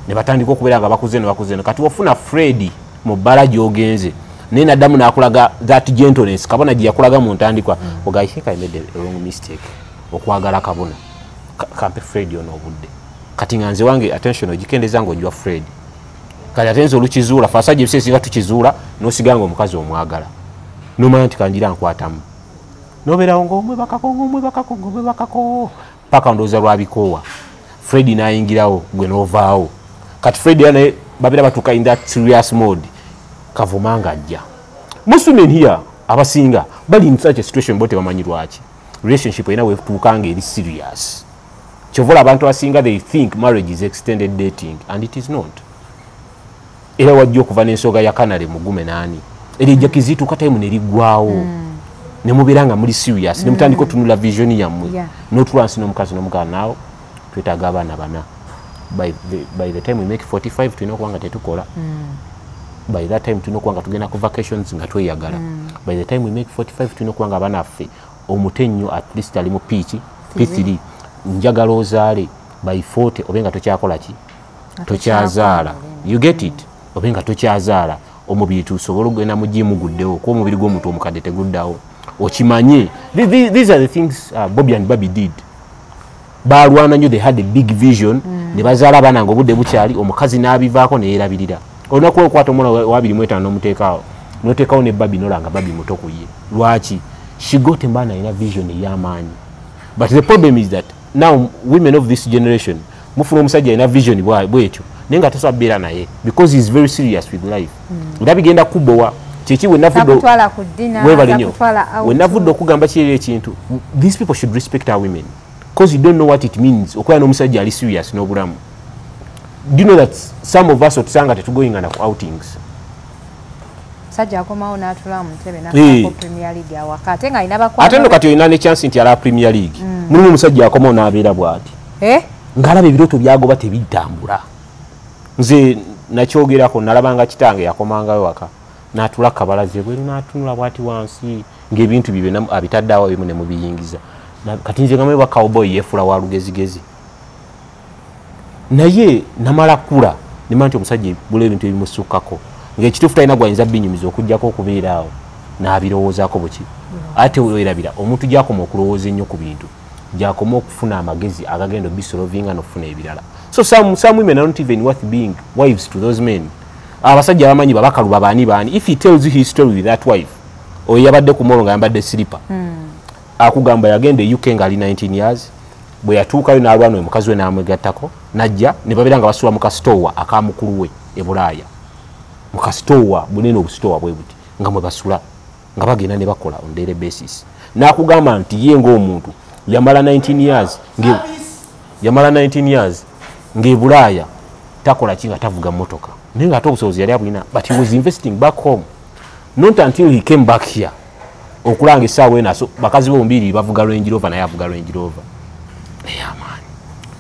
ne batandika okubeera nga bakuze ne bakuze. Kati wafuna Fred mu bbala gy'ogenze, naye naddamu n'akulaga that gentleness kabona gye yakulaga mu ntandikwa, oga I think I made a wrong mistake okwagala kabona. Kampe Fred ono obudde. Kati nga nze wange attention ogikendeza ng'ogiwa Fred. Kati ate nze olukizuula, fe asajja ebiseera ebisinga tukizuula, n'osigala nga omukazi omwagala, nomanya nti kanjira nkwatamu, nobeerawo ng'omwebakako, ng'omwebakako, ng'omwebakako, paka ndowooza lwabikoowa, Fred n'ayingirawo, gwe n'ovaawo. Kati Fred era naye babeera batuuka in that serious mode, kavuma nga ajja. Most women here abasinga bali in such a situation, bo tebamanyi lwaki relationship erina wetuuka nga eri serious. Kyova abantu abasinga they think marriage is extended dating, and it is not. Era wajja okuva n'ensonga ya kanale mugume naani, eryo ejjakizituuka time neriggwawo, ne mubeera nga muli serious, ne mutandika otunula vision yammwe. N'otula nsi n'omukazi n'omugana, naawe twetaaga abaana bana. By the time we make 45 tulina okuba nga tetukola. By that time tulina okuba nga tugenda ku vacations nga tweyagala. By the time we make 45 tulina okuba nga abaana baffe omuto ennyo at least ali mu piiki P3. Njagala ozaale by 40, obe nga tokyakola ki, tokyazaala. You get it? Obe nga tokyazaala, omubiri tusobole okugenda mu gym guddewo, kuba omubiri gw'omuntu omukadde teguddawo, okimanye. These are the things Bobby and Bobby did. Balwana nnyo, they had a big vision, ne bazaala abaana nga obudde bukyali. Omukazi n'abivaako neyerabirira. Olunaku okwata omwana wa 25 n'omuteekaawo, n'oteekawo ne Barbie, nolanga Barbie muto ku ye. Lwaki? She got embaana, alina vision ey'amaanyi. But the problem is that now women of this generation Mufuna omusajja alina vision bwetyo, naye nga tasobola beera naye because he is very serious with life. Era bigenda kubowa. Kyeki Takutwala ku dinner, webale nnyo. Takutwala out. Wenavudde okugamba kiri ekintu, these people should respect our women, because you don't know what it means okubeera n'omusajja ali serious n'obulamu. Do you know that some of us otusanga tetugoingana ku outings? Musajja akomawo n'atula mu ntebe n'akalako Premier League awaka, ate ng'alina bakwano Ate nno be. Kati olina ne chance nti alaba Premier League. Mulimu omusajja akomawo n'abeera bw'ati Eh? ng'alaba ebirooto byagoba tebitambula. Nze nakyogerako, nalabanga kitange yakomangayo waka n'atula kabalaza ebweru n'atunula bw'ati wansi ng'ebintu bye byonna abitadde awo, ebimu ne mubiyingiza. Kati nze nga mwe cowboy yeefula wa lugezigezi, naye namala kula nemanya nti omusajja bula ebintu ebimusukkako, ng'ekituufu talina gwayinza binyumiza okugjako okubeera awo n'abirowoozaako buki. Ate werabira omuntu gyakoma okulowooza ennyo ku bintu, gyakoma okufuna amagezi agagenda obisolovinga n'okufuna ebirala. So some women are not even worth being wives to those men. Abasajja abamanyi babakaluba baani baani. If he tells you his story with that wife, oyo yabadde ku mall nga yambadde silipa, akugamba yagenda e UK ng'ali 19 years, bwe yatuukayo n'alwana oyo mukazi we n'amwegattako, najja ne babeera nga basula mu kasitowa aka mukulu we e Bulaaya, mu kasitowa bunene, obusitowa bwe buti, nga mwe basula nga bagenda ne bakola on daily basis. N'akugamba nti ye ng'omuntu yamala 19 years yamala 19 years ng'e Bulaaya takola ki, nga tavuga mmotoka, naye ng'ate obusobozi yali abulina, but he was investing back home. Not until he came back here okulanga essaawa eno bakazi bombiri bavuga Range Rover, naye avuga Range Rover ey'amaanyi.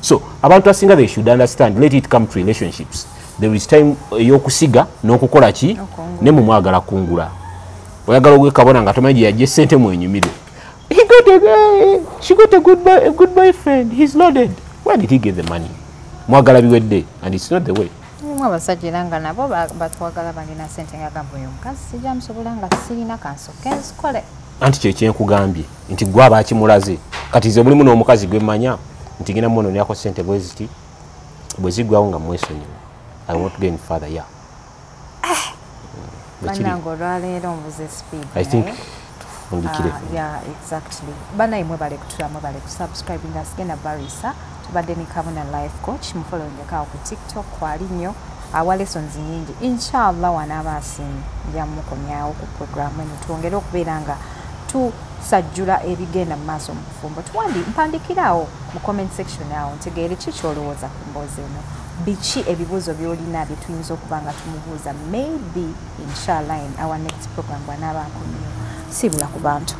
So abantu asinga, they should understand, let it come to relationships, there is time ey'okusiga n'okukola ki. Okungula. Ne mumwagala kungula, oyagala ogwekabona nga tomanyi gye yajja essente, mwenyumire. He got a, she got a good boyfriend, he's loaded. Where did he get the money? Mwagala biwedde, and it's not the way. Mulimu abasajja era nga nabo batwagala balina sente, nga gamba oyo omukazi sijja musobola nga sirina, kansooke nzikole. Anti kyekyenkugambye nti gwe abakimulaze. Kati nze mulimu n'omukazi gwe mmanya nti ngenda munoonyako sente bwe ziti, bwe ziggwawo nga mwesonyiwa. I won't gain further, yeah. Bwe kiri. Bannange, olwaleero nvuze speed. I think Naye, tufundikire. Ah, yeah, exactly. Banaye mwebale kutula, mwebale kusubscribinga. Sigenda barisa, tubadde ne Kabona Life Coach. Mufollowingekawo ku TikTok, kwali nnyo, awa lessons nyingi. Inshallah wanaaba asiimye nja mukomyawo ku programu eno, twongere okubeera nga tusajjula ebigenda mu maaso mu bufumbo. Tuwandi mpandikirawo mu comment section awo ntegeere ki kyolowooza ku mboozi eno, biki ebibuuzo by'olina bye tuyinza okuba nga tumubuuza. Maybe inshallah in our next program bw'anaaba akomyewo. Siibula ku bantu.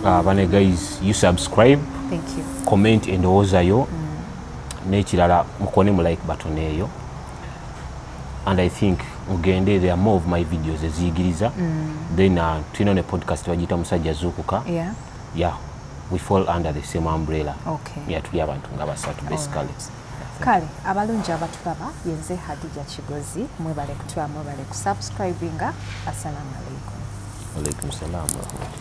Bane guys, you subscribe, Thank you. comment endowooza yo, n'ekirala mukone mu like button eyo, and I think mugende, there are more of my videos eziyigiriza. Then tulina ne podcast bagiyita Musajja Zuukuka. Yeah, we fall under the same umbrella. Yeah, tuli abantu nga basatu basically. Alright. Kale abalungi abatulaba, yenze Hadija Kigozi. Mwebale kutula, mwebale kusubscribinga. Assalamu alaikum. Alaikum salam warahmatullahi.